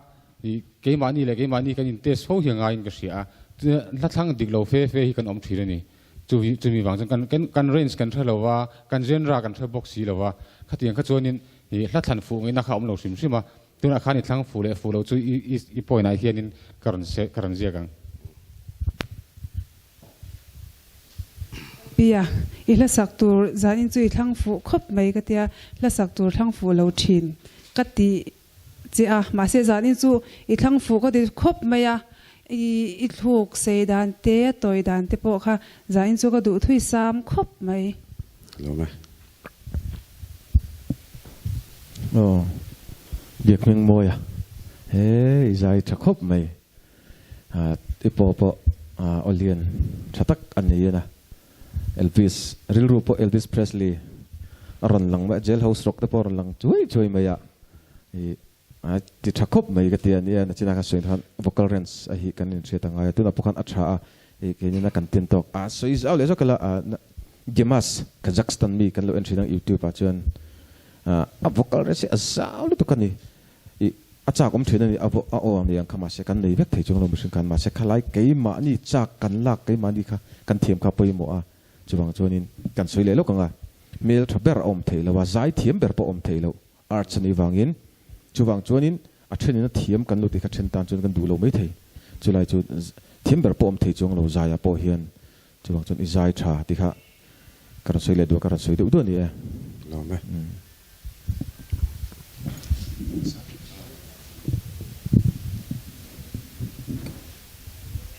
i keimahni leh keimahni kan in test fo hi a ngaiin ka hria a, hla thlang dik lo fe fe hi kan awm thin a ni. Chu hi chumi vang chuan kan kan range kan hre lo va, kan genre kan hre bawk si lo va, khatiang kha chuanin i hla thlan fuh ngaihna kha a awm lo hrim hrim a, tunah khan i thlang fuh leh fuh lo chu i i i point ah hianin ka rawn se ka rawn ziak ang. Pia, i hla sak tur zanin chu i thlang fuh khawp mai ka tia, hla sak tur thlang fuh lo thin ka ti Che a, mahse zanin chu i thlang fuh ka ti khawp mai a, i thluk sei dan te, a tawi dan te pawh kha zanin chu ka duh thui sam khawp mai. Lawm e. Aw, Biak Hmingmawia, he i zai tha khawp mai. I pawh pawh aw lian tha tak a ni a. Elvis, rilru pawh Elvis Presley a rawn lang mai a, Jailhouse Rock te pawh a rawn lang chuai chuai mai a, ih a ti tha khawp mai ka ti a nia, nachina kha sawi khan vocal range a hi kan inhriat a ngai a, tunah pawh khan a tha a, ih keinin a kan tin tawk a sawi zau leh zawk ila a Dimas Kazakhstan mi kan lo en thin ang YouTube ah chuan a vocal range hi a zau lutuk a ni. I a chak awm thin a ni, a a aw ang ni ang kha mahse kan nei vek thei chuang lo mihring khan mahse khalai keimahni chak kan lak keimahni kha kan thiam kha pawimawh a, chuvang chuanin kan sawi leh lawk ang a, hmel tha ber a awm theih lo a, zai thiam ber pawh a awm theih loh arts a nih vangin chuvang chuanin a thenin a thiam kan lo tih kha then tan chuan kan duh lo mai thei, chulai chu thiam ber pawh awm thei chuang lo zaiah pawh hian chuvang chuan i zai tha tih kha ka rawn sawi leh duh a, ka rawn sawi deuh duh a ni e. Lawm e.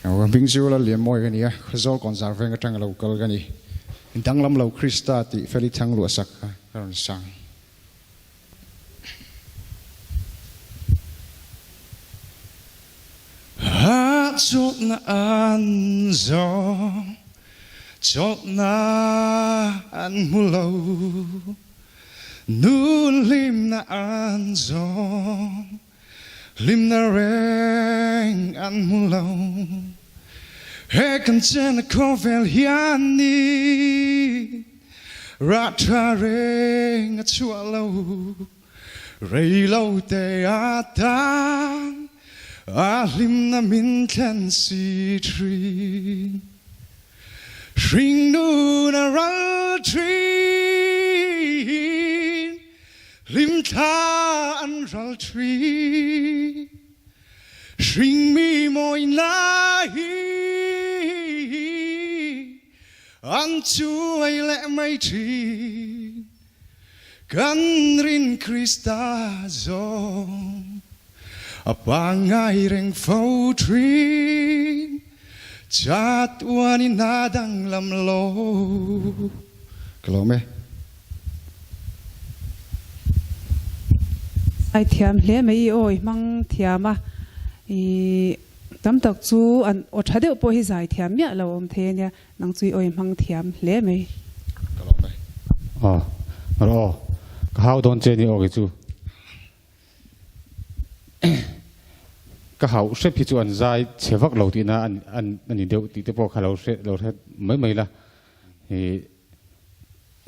Ka hming chu la lian mawi ka ni a, Khawzawl Kawnzar veng atanga lo kal ka ni. Danglam lo Krista tih Feli Thang luahsak kha ka rawn sang. Chawlhna an zawng, chawlhna an hmu lo. Nun hlimna an zawng, hlimna reng an hmu lo. He kan chenna khawvel hian ni rah tha reng a chhuah lo. Rei lo te atan a hlimna min thlen si thin. Hringnun a ral thin, hlimthla an ral thin. Hringmi mawina hi an chuai leh mai thin. Kan rin Krista zawng a pangngai reng fo thin, chatuanin a danglam lo. Ka lawm e. Zai thiam hle mai i aw i hmang thiam a, i tam tak chu an aw tha deuh pawh hi zai thiam miah lo awm thei a nia. Nang chu i awi hmang thiam hle mai. Ka lawm e. Aw rawh aw. Ka hau dawn che ni aw kei chu. Ka hauh hrep hi chu an zai chhe vak lo tihna a ni deuh tih te pawh kha lo hre lo hre mai mai la. Ih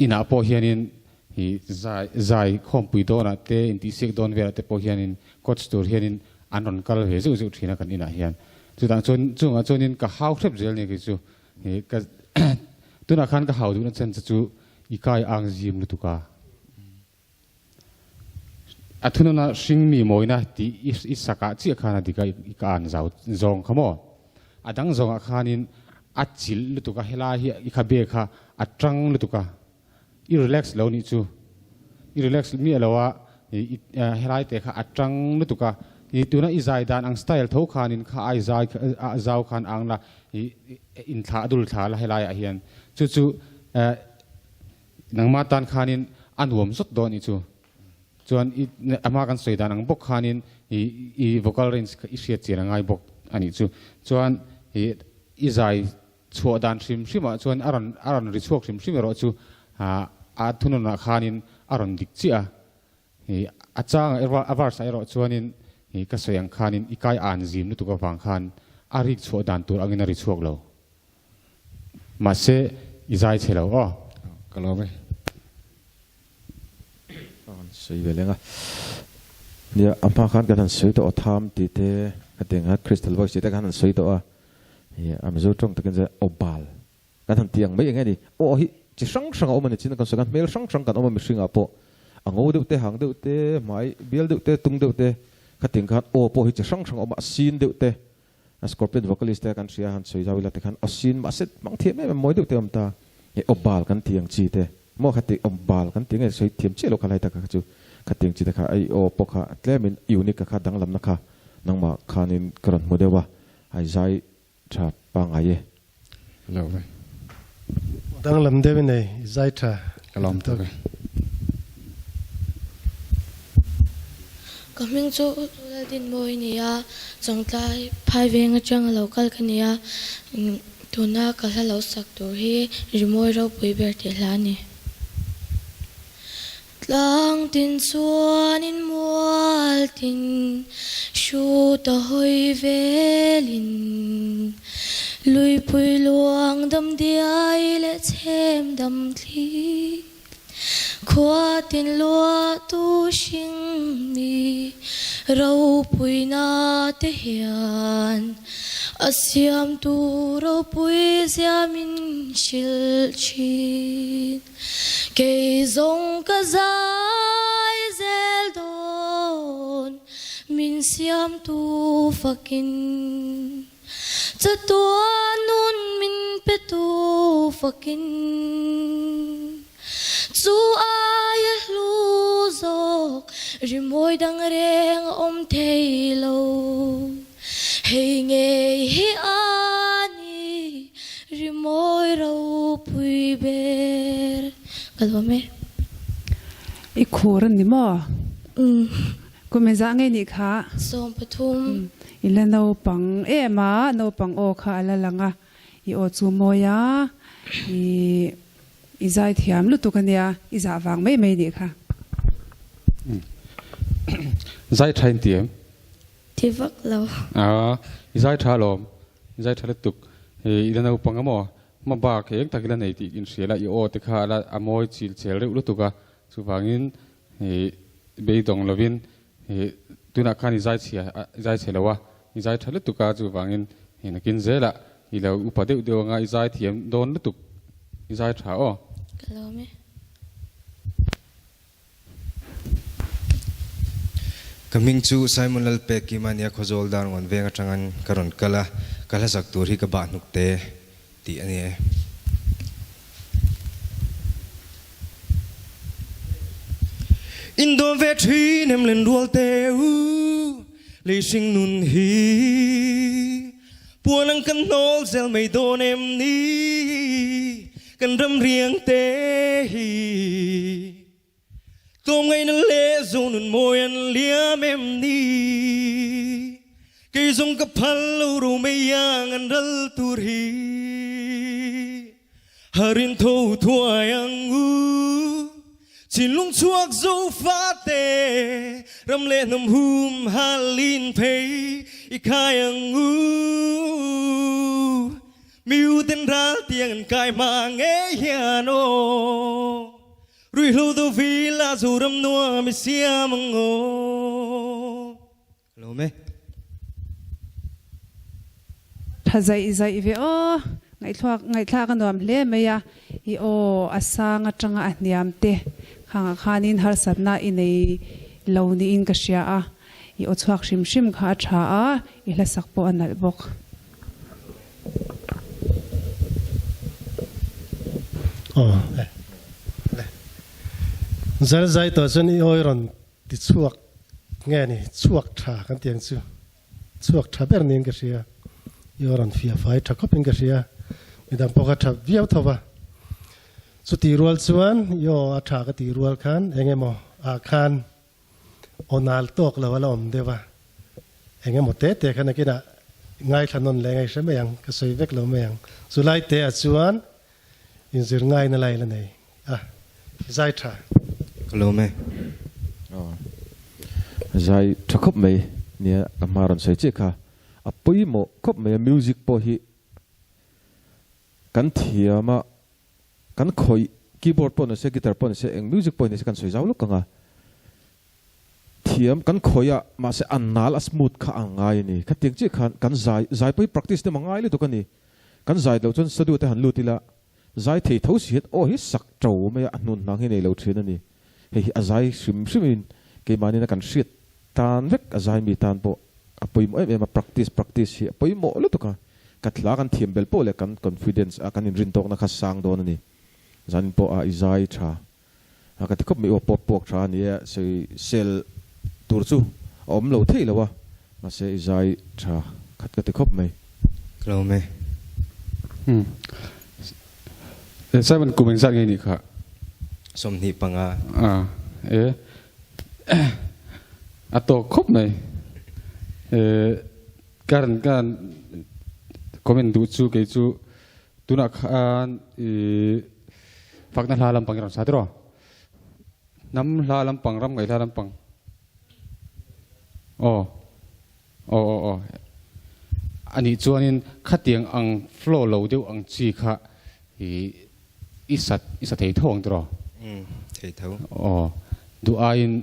inah pawh hianin ih zai zai khawmpui dawnah te intihsiak dawn velah te pawh hianin coach tur hianin an rawn kal ve zeuh zeuh thin a kan inah hian. Chutah chuan chungah chuanin ka hau hrep zel nia kei chu hi ka tunah khan ka hau duhna chen che chu i kai ang zim lutuk a. A thununa hringmi mawina tih i sakah chiah khan a dik a i ka an zau zawng kha maw. A dang zawngah khanin a chilh lutuk a helai hi i khabe kha a tang lutuk a. I relax lo nih chu. I relax miah lo a, i helai te kha a tang lutuk a, i tuna i zai dan ang style tho khanin kha ai zai a zau khan ang la, i in thla a dul thla la helai ah hian. Chu chu nangmah tan khanin a nuam zawt dawn nih chu. Chuan i ama kan sawi dan ang bawk khanin i i vocal range kha i hriat chian a ngai bawk a nih chu. Chuan i i zai. chhuah dan hrim hrimah chuan a rawn a rawn ri chhuak hrim hrim erawh chu a thununah khanin a rawn dik chiah a. Hi a changah erawh a verse ah erawh chuanin hi ka sawi ang khanin i kai an zim lutuk avang khan a rik chhuah dan tur angin a ri chhuak lo. Mahse i zai chhe lo aw. Ka lawm e. Ka han sawi ve leng a. Nia a hma khan kan han sawi tawh aw tham tih te ka ti ang a crystal voice tih te khan han sawi tawh a. Hi a Mizo tawng takin chuan aw bal Kan han ti ang mai eng nge ni? Aw hi chi hrang hrang a awm a ni chin a kan sawi khan hmel hrang hrang kan awm a mihring ah pawh a ngo deuh te, hang deuh te, hmai bial deuh te, tung deuh te khatin khan aw pawh hi chi hrang hrang a awm a, a sin deuh te, a scorpion vocalist te kan hria han sawi zau ila tikhan aw sin mahse hmang thiam em em mawi deuh te a awm ta, hei aw bal kan ti ang chi te maw khati aw bal kan ti nge sawi thiam chiah lo kha lai taka kha chu khatiang chi te kha ei aw pawh kha tlemin unique a kha danglamna kha nangmah khanin ka rawn hmu deuh a, ai zai Tha pangai e. Lo ve. Danglam deuh i nei, i zai tha. Ka lawm tuk e. Ka hming chu Laldinmawi a ni a, Chawngtlai Phaiveng atanga lo kal ka ni a, tuna ka hla lo sak tur hi rimawi ropui ber tih hla a ni. Tlang tin chuanin mual tin hrut a hawi velin, Luipui luang dam diai leh chhem dam thli, Khua tin luah tu hring mi ropuina te hian A siamtu ropui zia min hrilh thin. Kei zawng ka zai zel dawn min siamtu fakin, Chatuan nun min petu fakin, Chu aia hlu zawk rimawi dang reng a awm thei lo. Hei ngei hi a ni rimawi ropui ber ka lawm e. I khur a ni maw? Umm. Kum engzah ngei nih kha? 13. I la naupang em a, naupang aw kha a la lang a, i aw chu mawi a, i i zai thiam lutuk a nia, i zah vang mai mai nih kha. Zai tha in ti em? Ti vak lo. A, i zai tha alawm, i zai tha lutuk. Hei i la naupang a maw? Hma bak eng tak i la nei tih in hria la, i aw te kha a la a mawi chil chel reuh lutuk a, chuvangin hei beidawng lovin hei tunah khan i zai chhia i zai chhe lo a, i zai tha lutuk a, chuvangin hei nakin zelah i lo upa deuh deuh anga i zai thiam dawn lutuk, i zai tha aw. Ka lawm e. Ka hming chu Simon Lalpekima nia Khawzawl Darngawn veng atangin ka rawn kal a, ka hla zak tur hi ka bah hnuk te tih a ni e. In dawn ve thin em len rual te u lei hring nun hi puan ang kan hnawl zel mai dawn em ni kan ram riang te hi. Tlawmngaihna leh zonun mawi an liam em ni? Kei zawng ka phal lo romei ang an ral tur hi. Harin tho thuai ang u, thinlung chhuak zo fate, ram leh hnam hum halin phei i khai ang u. Mi u ten ral tiang an kai hma ngei hian aw. Ruihhlo do vi la Zoram nuam i siam ang aw. Ka lawm e. Tha zaih zaih ve aw. Ngaihthlak ngaihthlak a nuam hle mai a, i aw a sang atanga a hniam te khangah khanin harsatna i nei lo niin ka hria a, i aw chhuak hrim hrim kha a tha a, i hlasak pawh a nalh bawk. Aw le le Zal zai tawh chuan i awi rawn ti chhuak nge ni chhuak tha kan ti ang chu chhuak tha ber niin ka hria i aw rawn fiah fai tha khawp in ka hria midang pawh kha tha viau tho va chuti rual chuan i aw a tha ka tih rual khan eng emaw ah khan aw nal tawk lo a la awm deuh a eng emaw te te kha nakinah. Ngaithla nawn leh ngaihre mai ang, ka sawi vek lo mai ang. Chu lai te ah chuan inzir ngaina lai la nei a, zai tha. Ka lawm e. Aw. Zai tha khawp mai nia ka hma rawn sawi chiah kha a pawimawh khawp mai a music pawh hi kan thiam a kan khawih keyboard pawh nise guitar pawh nise eng music pawh nise kan sawi zau lawk ang a thiam kan khawih a mahse a nal a smooth kha a ngai a ni khatiang chiah khan kan zai zai pawh hi practice te mah ngai lutuk a ni kan zai loh chuan studio te han lut ila zai thei tho si hian aw hi sak to mai a a hnun hnang hi nei lo thin a ni hei hi a zai hrim hrim in keimahni na kan hriat tan vek a zai mi tan pawh a pawimawh em em a practice practice hi a pawimawh lutuk a. Ka thla kan thiam bel pawh leh kan confidence a kan inrin tawkna kha sang dawn a ni. Zanin pawh a i zai tha a ka ti khawp mai, aw pawp puak tha a ni e, sawi sel tur chu a awm lo thei lo a, mahse i zai tha khat ka ti khawp mai. Ka lo awm e. Umm. Simon kum engzat nge nih kha? 25. A e. A tawk khawp mai. E. Ka rawn ka comment duh chu kei chu tunah khan i fakna hla lampang i rawn sa tiraw? Hnam hla lampang, ram ngaih hla lampang. Aw aw aw aw anih chuanin khatiang ang flow lo deuh ang chi kha i i sat i sa thei tho ang tiraw? Umm thei tho. Aw duh aiin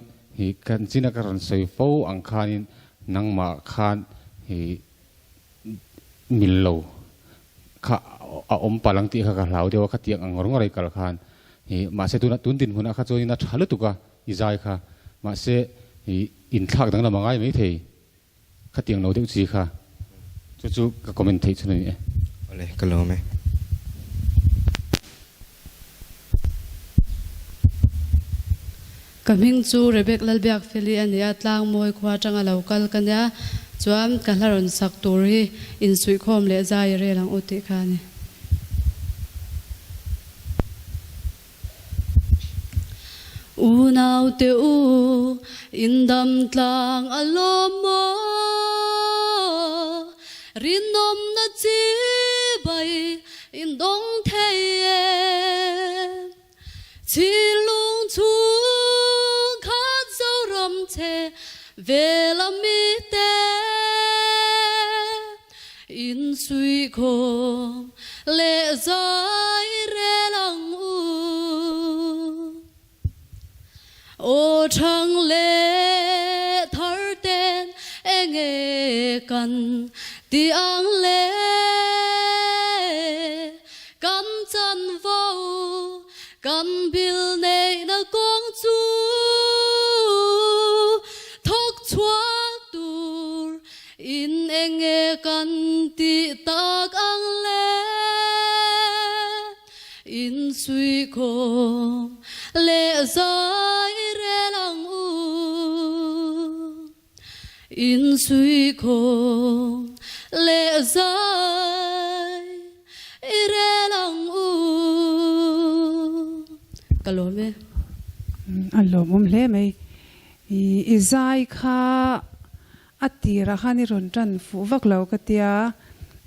i kan china ka rawn sawi fo ang khanin Nangmah khan hi mil lo kha a awm palh ang tih kha ka hlau deuh a, khatiang ang ngawr ngawr a i kal khan hi mahse tuna tun dinhmunah kha chuanin a tha lutuk a i zai kha mahse hi inthlak danglam a ngai maithei khatiang lo deuh chi kha chu chu ka comment theih chhun a ni e. Awle ka lawm e. Ka hming chu Rebek Lalbiakfeli a ni a, Tlangmawi khua atanga lo kal ka nia, chuan ka hla rawn sak tur hi insuihkhawm leh zai i rel ang u tih kha a ni. Unaute u, indam tlang a lawm maw? Rinawmna chibai indawng thei em? Thinlung chhung khat Zoram che vel a mite Insuihkhawm leh zai rel ang u. Aw thang leh thar ten enge kan ti ang le? Kan chanvo kan bil neihna kawng chu thawk chhuak tur In enge kan tih tak ang le? In suihkhawm leh zai rel ang u. In suihkhawm leh zai rel ang u. Ka lawm e. A lawmawm hle mai. I zai kha A tirah khan i rawn tan fuh vak lo ka tia,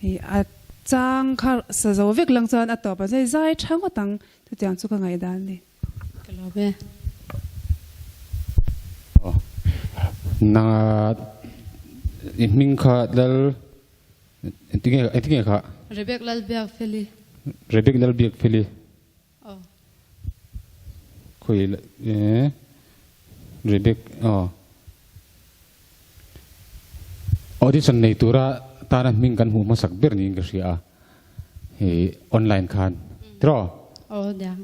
i a chang kha sa zo vek lang chuan a tawp a zai zai tha ngawt ang, chutiang chu ka ngaihdan a ni. Ka lawm e. Aw na i hming kha lal engtinge engtinge kha? Rebek Lalbiakfeli. Rebek Lalbiakfeli. Aw. Khawi eh Rebek aw. Audition nei tura tana hming kan hmuh hmasak ber niin ka hria a hei online khan tiraw? Aw niang.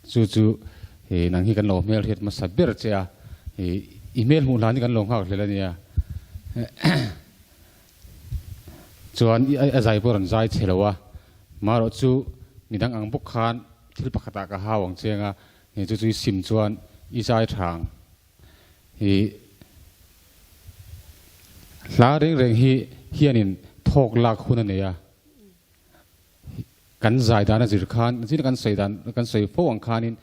Chu chu hei nang hi kan lo hmel hriat hmasa ber che a hei i hmel hmuh hlan hi kan lo nghak hlel a nia. Chuan a zai pawh rawn zai chhe lo a, marawh chu midang ang bawk khan thil pakhatah ka hau ang chiang a, hei chu chu i sim chuan i zai tha ang. Hi hla reng reng hi hianin thawk lak hun a nei a, kan zai dan a zir khan, zin kan sawi dan kan sawi fo ang khanin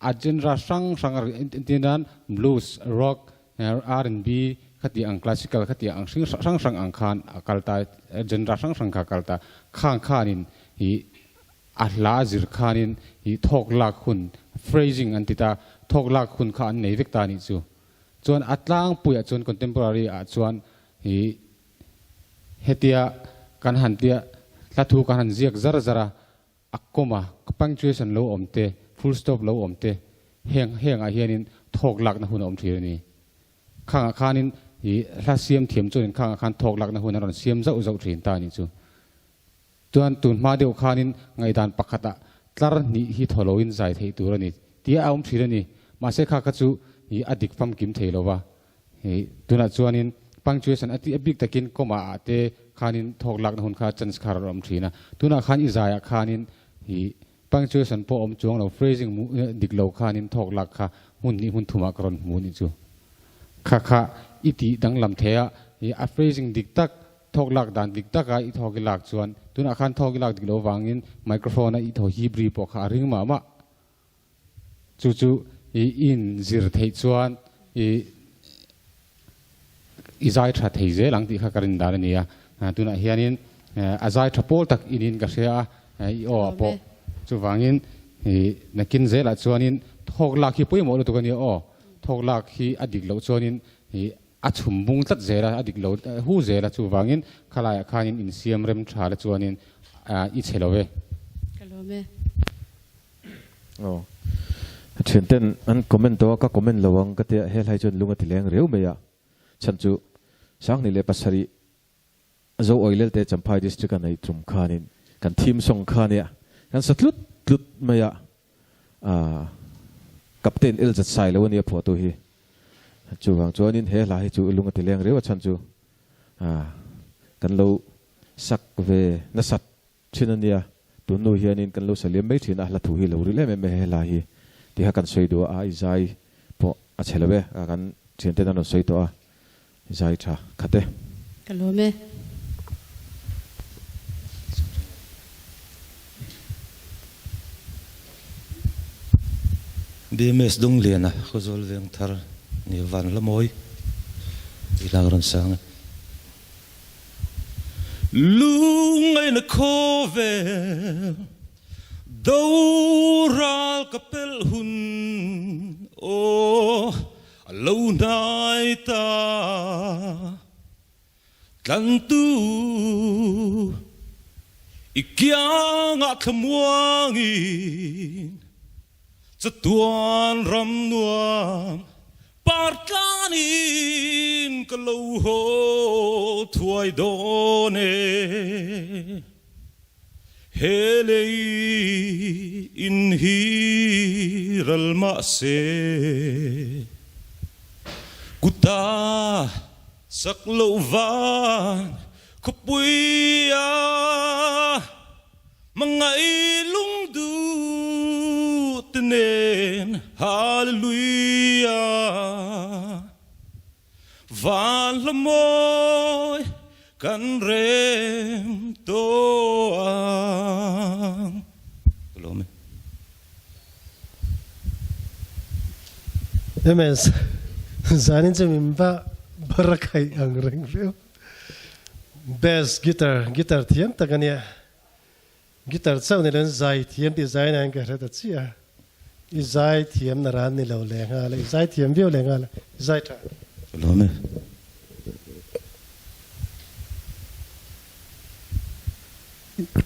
a genre hrang hrang a entir nan blues, rock, R&B. Khati ang classical khati ang hring hrang hrang ang khan a kal ta, genre hrang hrang kha a kal ta. Khang khanin hi a hla zir khanin hi thawk lak hun, phrasing an ti ta, thawk lak hun kha an nei vek ta anih chu. Chuan a tlangpuiah chuan contemporary ah chuan hi hetia kan han tia hla thu kan han ziak zar zar a, a comma, punctuation lo awm te, full stop lo awm te heng hengah hianin thawk lakna hun a awm thin a ni. Khangah khanin hi hla siam thiam chuanin khangah khan thawk lakna hun a rawn siam zauh zauh thin ta a nih chu. Chuan tun hma deuh khanin ngaihdan pakhatah tlar hnih hi thaw loin zai theih tur a ni tia a awm thin a ni. Mahse kha kha chu hi a dik famkim thei lo va. Hei tunah chuanin punctuation a tih a bik takin comma ah te khanin thawk lakna hun kha chance kha a rawn awm thin a. Tunah khan i zaiah khanin hi punctuation pawh awm chuang lo phrasing dik lo khanin thawk lak kha hmun hnih hmun thumah ka rawn hmu a nih chu. Kha kha i tih danglam thei a, hi a phrasing dik tak Thawk lak dan dik taka i thawk i lak chuan tunah khan thawk i lak dik lo vangin microphone a i thaw hip ri pawh kha a ring mah mah. Chu chu i in zir theih chuan i i zai tha thei zel ang tih kha ka rin dan a ni a. Tunah hianin a zai tha pawl tak inin ka hria a, i aw ah pawh. Chuvangin i nakin zelah chuanin thawk lak hi pawimawh lutuk a nia aw. Thawk lak hi a dik loh chuanin i A chhum bung tlat zel a, a dik lo hu zel a, chuvangin khalaiah khanin insiam rem tha la chuanin i chhe lo e. Ka lawm e. Aw. Thian ten an comment tawh a, ka comment lo ang ka tia, helai chuan lung a ti leng riau mai a, chhan chu 2007 Zo Oilelte Champhai District a nei tum khanin kan theme song kha nia, kan sa tlut tlut mai a, aah Captain Elzat Sailo a nia phuahtu hi. Chuvang chuanin he hla hi chu lung a ti leng riau a chhan chu aah kan lo sak ve nasat thin a nia, tun hnu hianin kan lo sa liam mai thin a, hla thu hi lo ril em em e he hla hi tiha kan sawi duh a, a i zai pawh a chhe lo e, kan thianten an rawn sawi tawh a. Zai tha khat e. Ka lawm e. BMS Dungliana Khawzawl Vengthar ni van hla mawi tih hla ka rawn sang e. Lungaina khawvel do ral ka pelh hun aw. A lo hnai ta tlantu i kiangah thlamuangin chatuan ram nuam par tlanin ka lo haw thuai dawn e. He lei in hi ral mah se, kuta sak loh van khawpui ah hmangaih lungduh te nen Hallelujah. Van hla mawi kan rem tawh ang. Ka lawm e. MS, Zanin chu min va barakhaih ang reng viau. Bass guitar, guitar thiam tak a nia. Guitar chauh ni loin zai thiam tih zai nain ka hre ta chiah a, i zai thiam na ran ni lo leh nghal a, i zai thiam viau leh nghal a, i zai tha. Ka lawm e.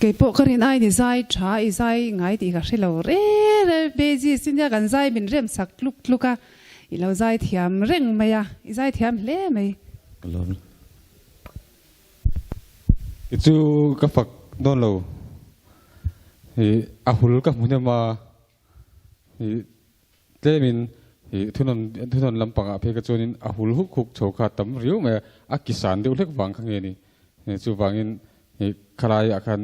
Kei pawh ka rin aiin i zai tha, i zai ngai tih ka hre lo re re. Bezi Sinia kan zai min rem sak tluk tluk a, i lo zai thiam reng mai a, i zai thiam hle mai. Ka lawm e. I chu ka fak dawn lo. I a hul ka hmu hnem a, i tlemin i thunawn thunawn lampangah phei kha chuanin a hul huk huk chho kha tam riau mai a, a ki san deuh hlek vang kha nge ni. Chuvangin i khalaiah khan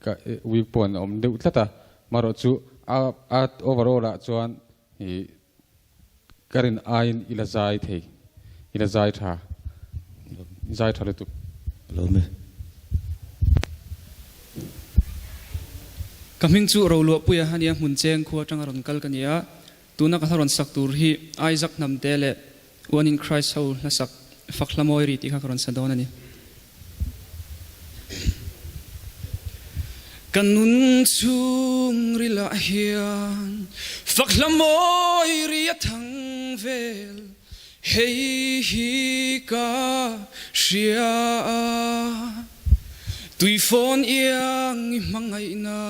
ka weak point a awm deuh tlat a, marawh chu a a overall ah chuan i Ka rin aiin i la zai thei, i la zai tha, i zai tha lutuk. Lawm e. Ka hming chu Roluahpuia a nia, hmun cheng khua atanga rawn kal ka ni a, tuna ka hla rawn sak tur hi Isaac Hnamte leh One in Christ ho hla sak. Fak hla mawi ri tih kha ka rawn sa dawn a ni. Ka nun chhungril ah hian fak hla mawi ri a thang vel, hei hi ka hria a. Tuifawn iang i hmangaihna,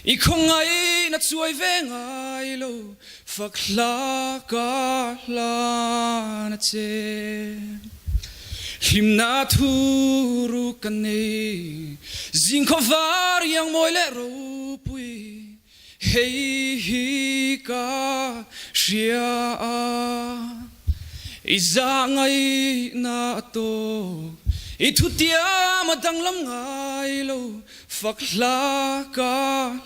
i khawngaihna chuai ve ngai lo. Fak hla ka hlan a che. Hlimna thu ru ka nei. Zing khawvar iang mawi leh ropui. Hei hi ka hria a. I zah ngaihna a tawk. I thutiam a danglam ngai lo. Fak hla ka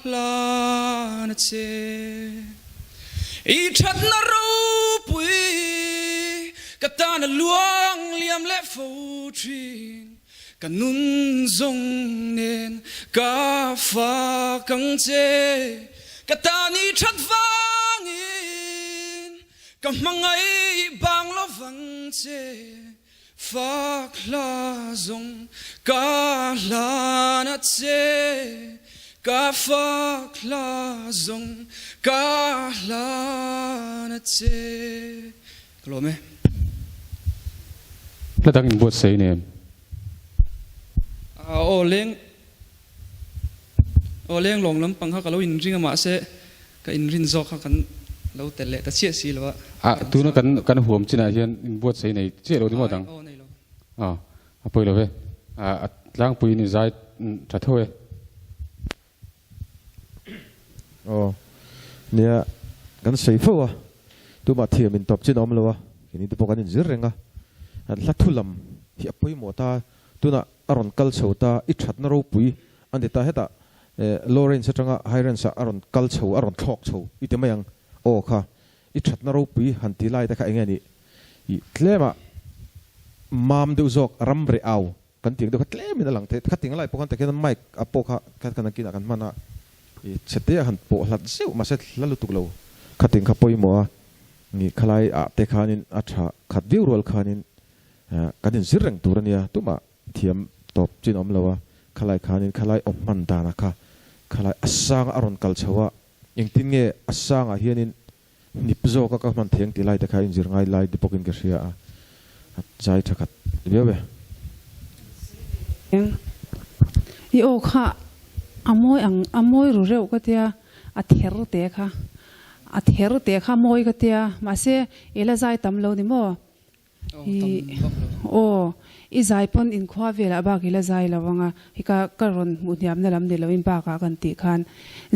hlan a che. I thatna ropui ka tan a luang liam leh fo thin. Ka nun zawng nen ka fak ang che. Ka tan i that vangin ka hmangaih bang lovang che. Fak hla zawng ka hlan a che, ka fak hla zawng ka hlan a che. Ka lawm e. Hla dang in buatsaih nen. Aw leng Aw leng lawng lampang kha ka lo inring a mahse ka inrin zawk kha kan lo tel leh ta chiah si lo a. A tuna kan kan huam chinah hian inbuatsaih nei chiah lo ni maw dang? Aw nei lo. Aw a pawi lo ve. A tlangpuiin i zai tha tho e. Aw nia kan sawi fo a tumah thiam in tawp chin a awm lo a keini te pawh kan inzir reng a hla thu lam hi a pawimawh ta tunah A rawn kal chho ta, i thatna ropui a ni ta hetah low range atanga high range ah a rawn kal chho, a rawn thlawk chho i ti mai ang aw kha i thatna ropui han ti lai te kha enge a nih i tlemah mam deuh zawk ram reh au kan tih ang deuh kha tlemin a lang thei kha ting lai pawh khan takhian mic a pawh kha kha kan kinah kan hman a i chhe te a han pawh hlat zeuh mahse hla lutuk lo kha ting kha pawimawh a ni khalai ah te khanin a tha khat viau rual khanin Kan inzir reng tur a nia, tumah thiam tawp chin awm lo a, khalai khanin khalai awm hman dana kha khalai a sanga a rawn kal chho a, engtin nge a sangah hianin hnip zawka ka hman thei ang tih lai te kha inzir ngai lai ni bawkin ka hria a, a zai tha khat viau e. I aw kha a mawi ang a mawi ru reuh ka tia, a ther te kha a ther te kha mawi ka tia, mahse i la zai tam lo ni maw? I aw i zai pawn inkhua velah bak i la zai lo ang a, hi ka ka rawn hmuh hniamna lam ni loin bakah kan tih khan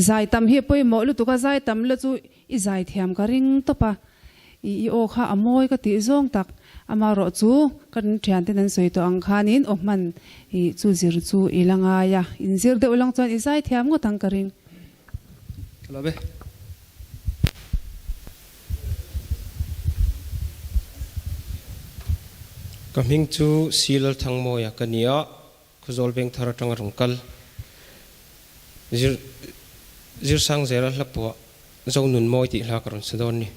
zai tam hi a pawimawh lutuk a, zai tam la chu i zai thiam ka ring tawp a, i i aw kha a mawi ka tih zawng tak, amaherawh chu ka thianten an sawi tawh ang khanin aw hman i chu zir chu i la ngai a, inzir deuh lang chuan i zai thiam ngawt ang ka ring. Ka lo be. Ka hming chu Si Lalthangmawia ka ni a, Khawzawl Vengthar atanga rawn kal. Zir Zirsang Zela hla pawh Zonunmawi tih hla ka rawn sa dawn ni.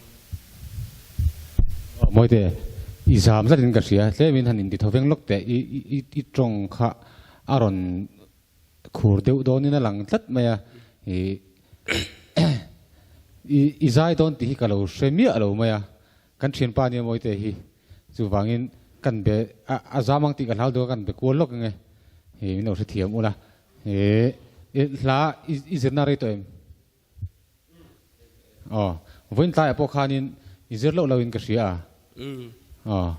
Mawite, i zam zatin ka hria, tlemin han inti tho veng lawk teh, i i i tawng kha a rawn Khur deuh dawnin a lang tlat mai a, i i zai dawn tih hi ka lo hre miah lo mai a, kan thianpa nia Mawite hi chuvangin kan be a zam ang tih ka hlau deuh a kan be kual lawk ang e, i min lo hrethiam ula, i hla i zirna rei tawh em? Aw, vawiin tlaiah pawh khanin i zir loh loin ka hria a. Aw,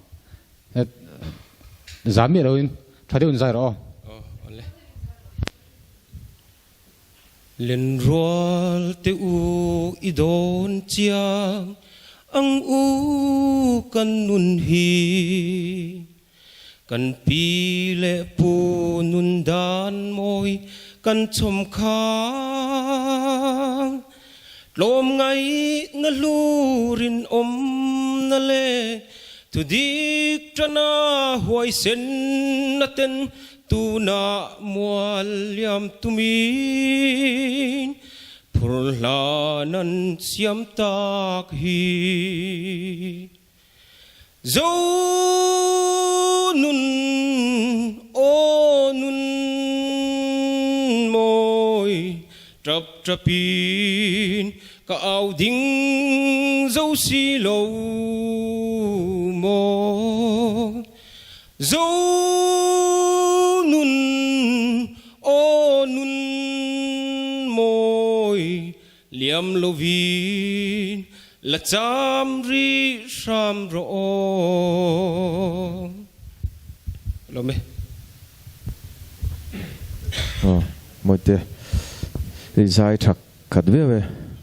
zam miah loin tha deuhin zai rawh aw. Aw, awle. Lenrual te u i dawn chiang ang u kan nun hi. Kan pi leh pu nun dan mawi kan chhawm khang. Tlawm ngaihna hlurin awmna leh thudik tana huaisenna ten tunah mual liam tumin phur hlan an siam tak hi. Zo Trapin ka au ding zo si lo maw Zo nun aw nun mawi liam lovin la cham rih hram rawh aw. Lawm e. Aw Mawite i zai tha khat viau e.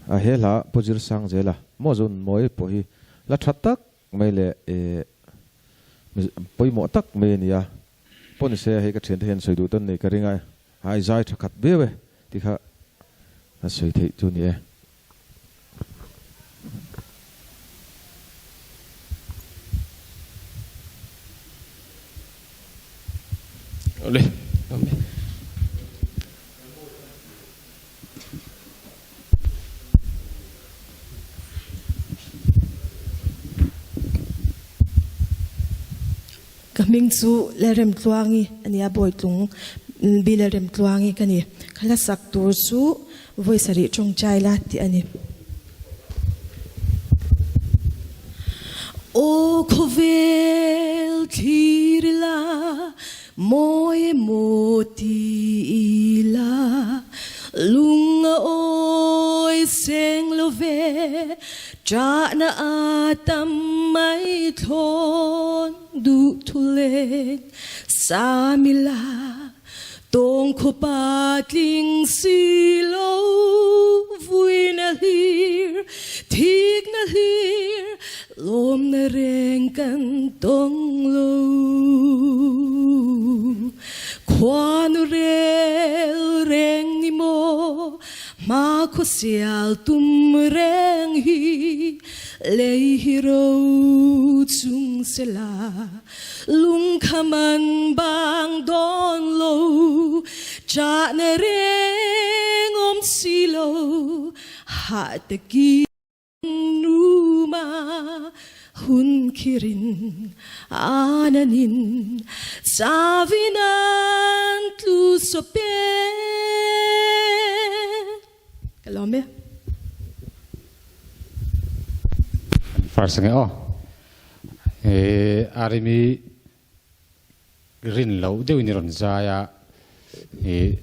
A he hla Pu Zir Sang zela maw zun mawi pawh hi la tha tak mai leh i pawimawh tak mai a ni a. Pawh ni se hei ka thiante hian sawi duh dawn nei ka ring a, a i zai tha khat viau e tih kha a sawi theih chu a ni e. Awle, Amen. Ka hming chu Lalremtluangi a nia, Bawitlung bi Lalremtluangi ka ni. Ka hla sak tur chu vawi sarih tawngtai la tih a ni. Aw khawvel thlir ila, mawi emaw ti ila, lung a awi seng lo ve, ṭahna a tam mai thlawn duh thu len sam ila. Tawng khawpa tling si lo vuina hlir, thikna hlir, lawmna reng kan tawng lo. Khuanu rel reng ni maw, hma khawsial tum reng hi, lei hi ro chung sela. Lungkham an bang dawn lo, chahna reng awm si lo, hah takin numa hun khirin ananin chavin an tlu sawp e. Ka lawm e. First nge aw. He Arimi rin loh deuhin i rawn zai a, he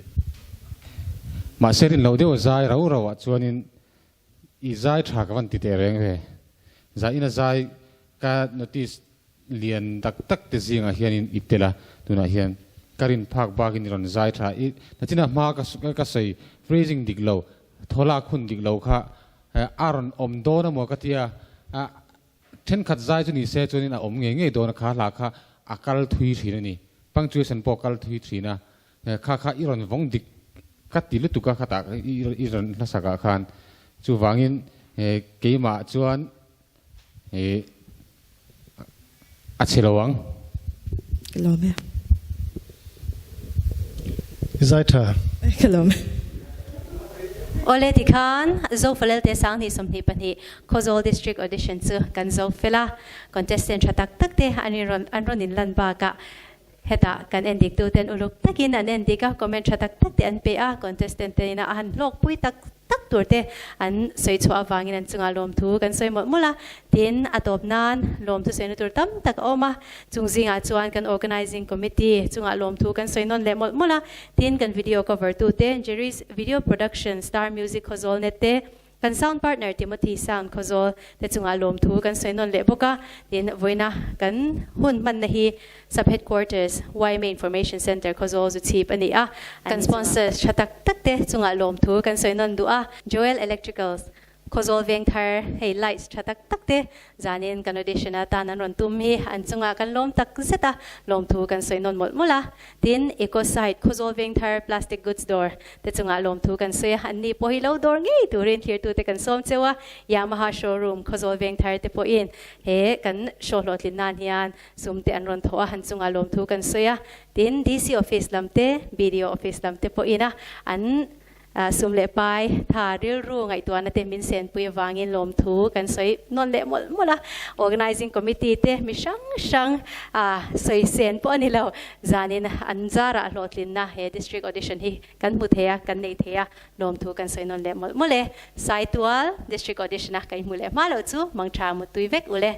mahse rin loh deuh a zai rau rauah chuanin i zai tha ka van ti teh reng ve. Zaiin a zai ka notice lian tak tak te zingah hianin i tel a, tunah hian ka rin phak bakin i rawn zai tha. I nachina hma ka sawi phrasing dik lo, thawlak hun dik lo kha a rawn awm dawn amaw ka tia, Thenkhat zai chu ni se chuanin a awm ngei ngei dawn a, kha hla kha a kal thui thin a ni. Punctuation pawh a kal thui thin a, kha kha i rawn vawng dik ka ti lutuk a khatah i rawn hlasakah khan. Chuvangin keimah chuan a chhe lo ang. Ka lawm e. I zai tha. Ka lawm e. Awle tikhan Zofalelte 2022 Khawzawl District Audition chu kan zo fel a, contestant tha tak tak te an in rawn an rawn in lan bakah hetah kan en dik tu ten uluk takin an en dik a, comment tha tak tak te an pe a, contestant te ina a han hlawk pui tak tak tur te an sawi chhuah avangin an chungah lawmthu kan sawi mawlh mawlh a, tin a tawp nan lawmthu sawina tur tam tak a awm a, chung zingah chuan kan Organising Committee chungah lawmthu kan sawi nawn leh mawlh mawlh a, tin kan video cover tu te Jerry's Video Production Star Music Khawzawl net te Kan sound partner Timothy Sound Khawzawl te chungah lawmthu kan sawi nawn leh bawk a, tin vawiina kan hun hmanna hi Sub Headquarters YMA Information Centre Khawzawl zu chhip a ni a, kan sponsors tha tak tak te chungah lawmthu kan sawi nawn duh a, Joel Electricals Khawzawl Vengthar hei lights tha tak tak te Zanin kan audition a tan an rawn tum hi an chungah kan lawm tak zet a, lawmthu kan sawi nawn mawlh mawlh a. Tin, Ecosite, Khawzawl Vengthar Plastic Goods Dawr te chungah lawmthu kan sawi a, anni pawh hi lo dawr ngei turin thirtute kan sawm cheu a. Yamaha Showroom, Khawzawl Vengthar te pawhin he kan show hlawhtlin nan hian sum te an rawn thawh a, an chungah lawmthu kan sawi a. Tin, DC Office lam te, BDO Office lam te pawhin a an. Sum leh pai tha rilru ngaihtuahna te min senpui avangin lawmthu kan sawi nawn leh mawlh mawlh a. Organising Committee te mi hrang hrang sawi sen pawh a ni lo. Zanin an zarah hlawhtlinna he District Audition hi kan hmu thei a, kan nei thei a, lawmthu kan sawi nawn leh mawlh mawlh e. Saitual District Audition a kan hmu leh hma loh chu mangtha muttui vek u le.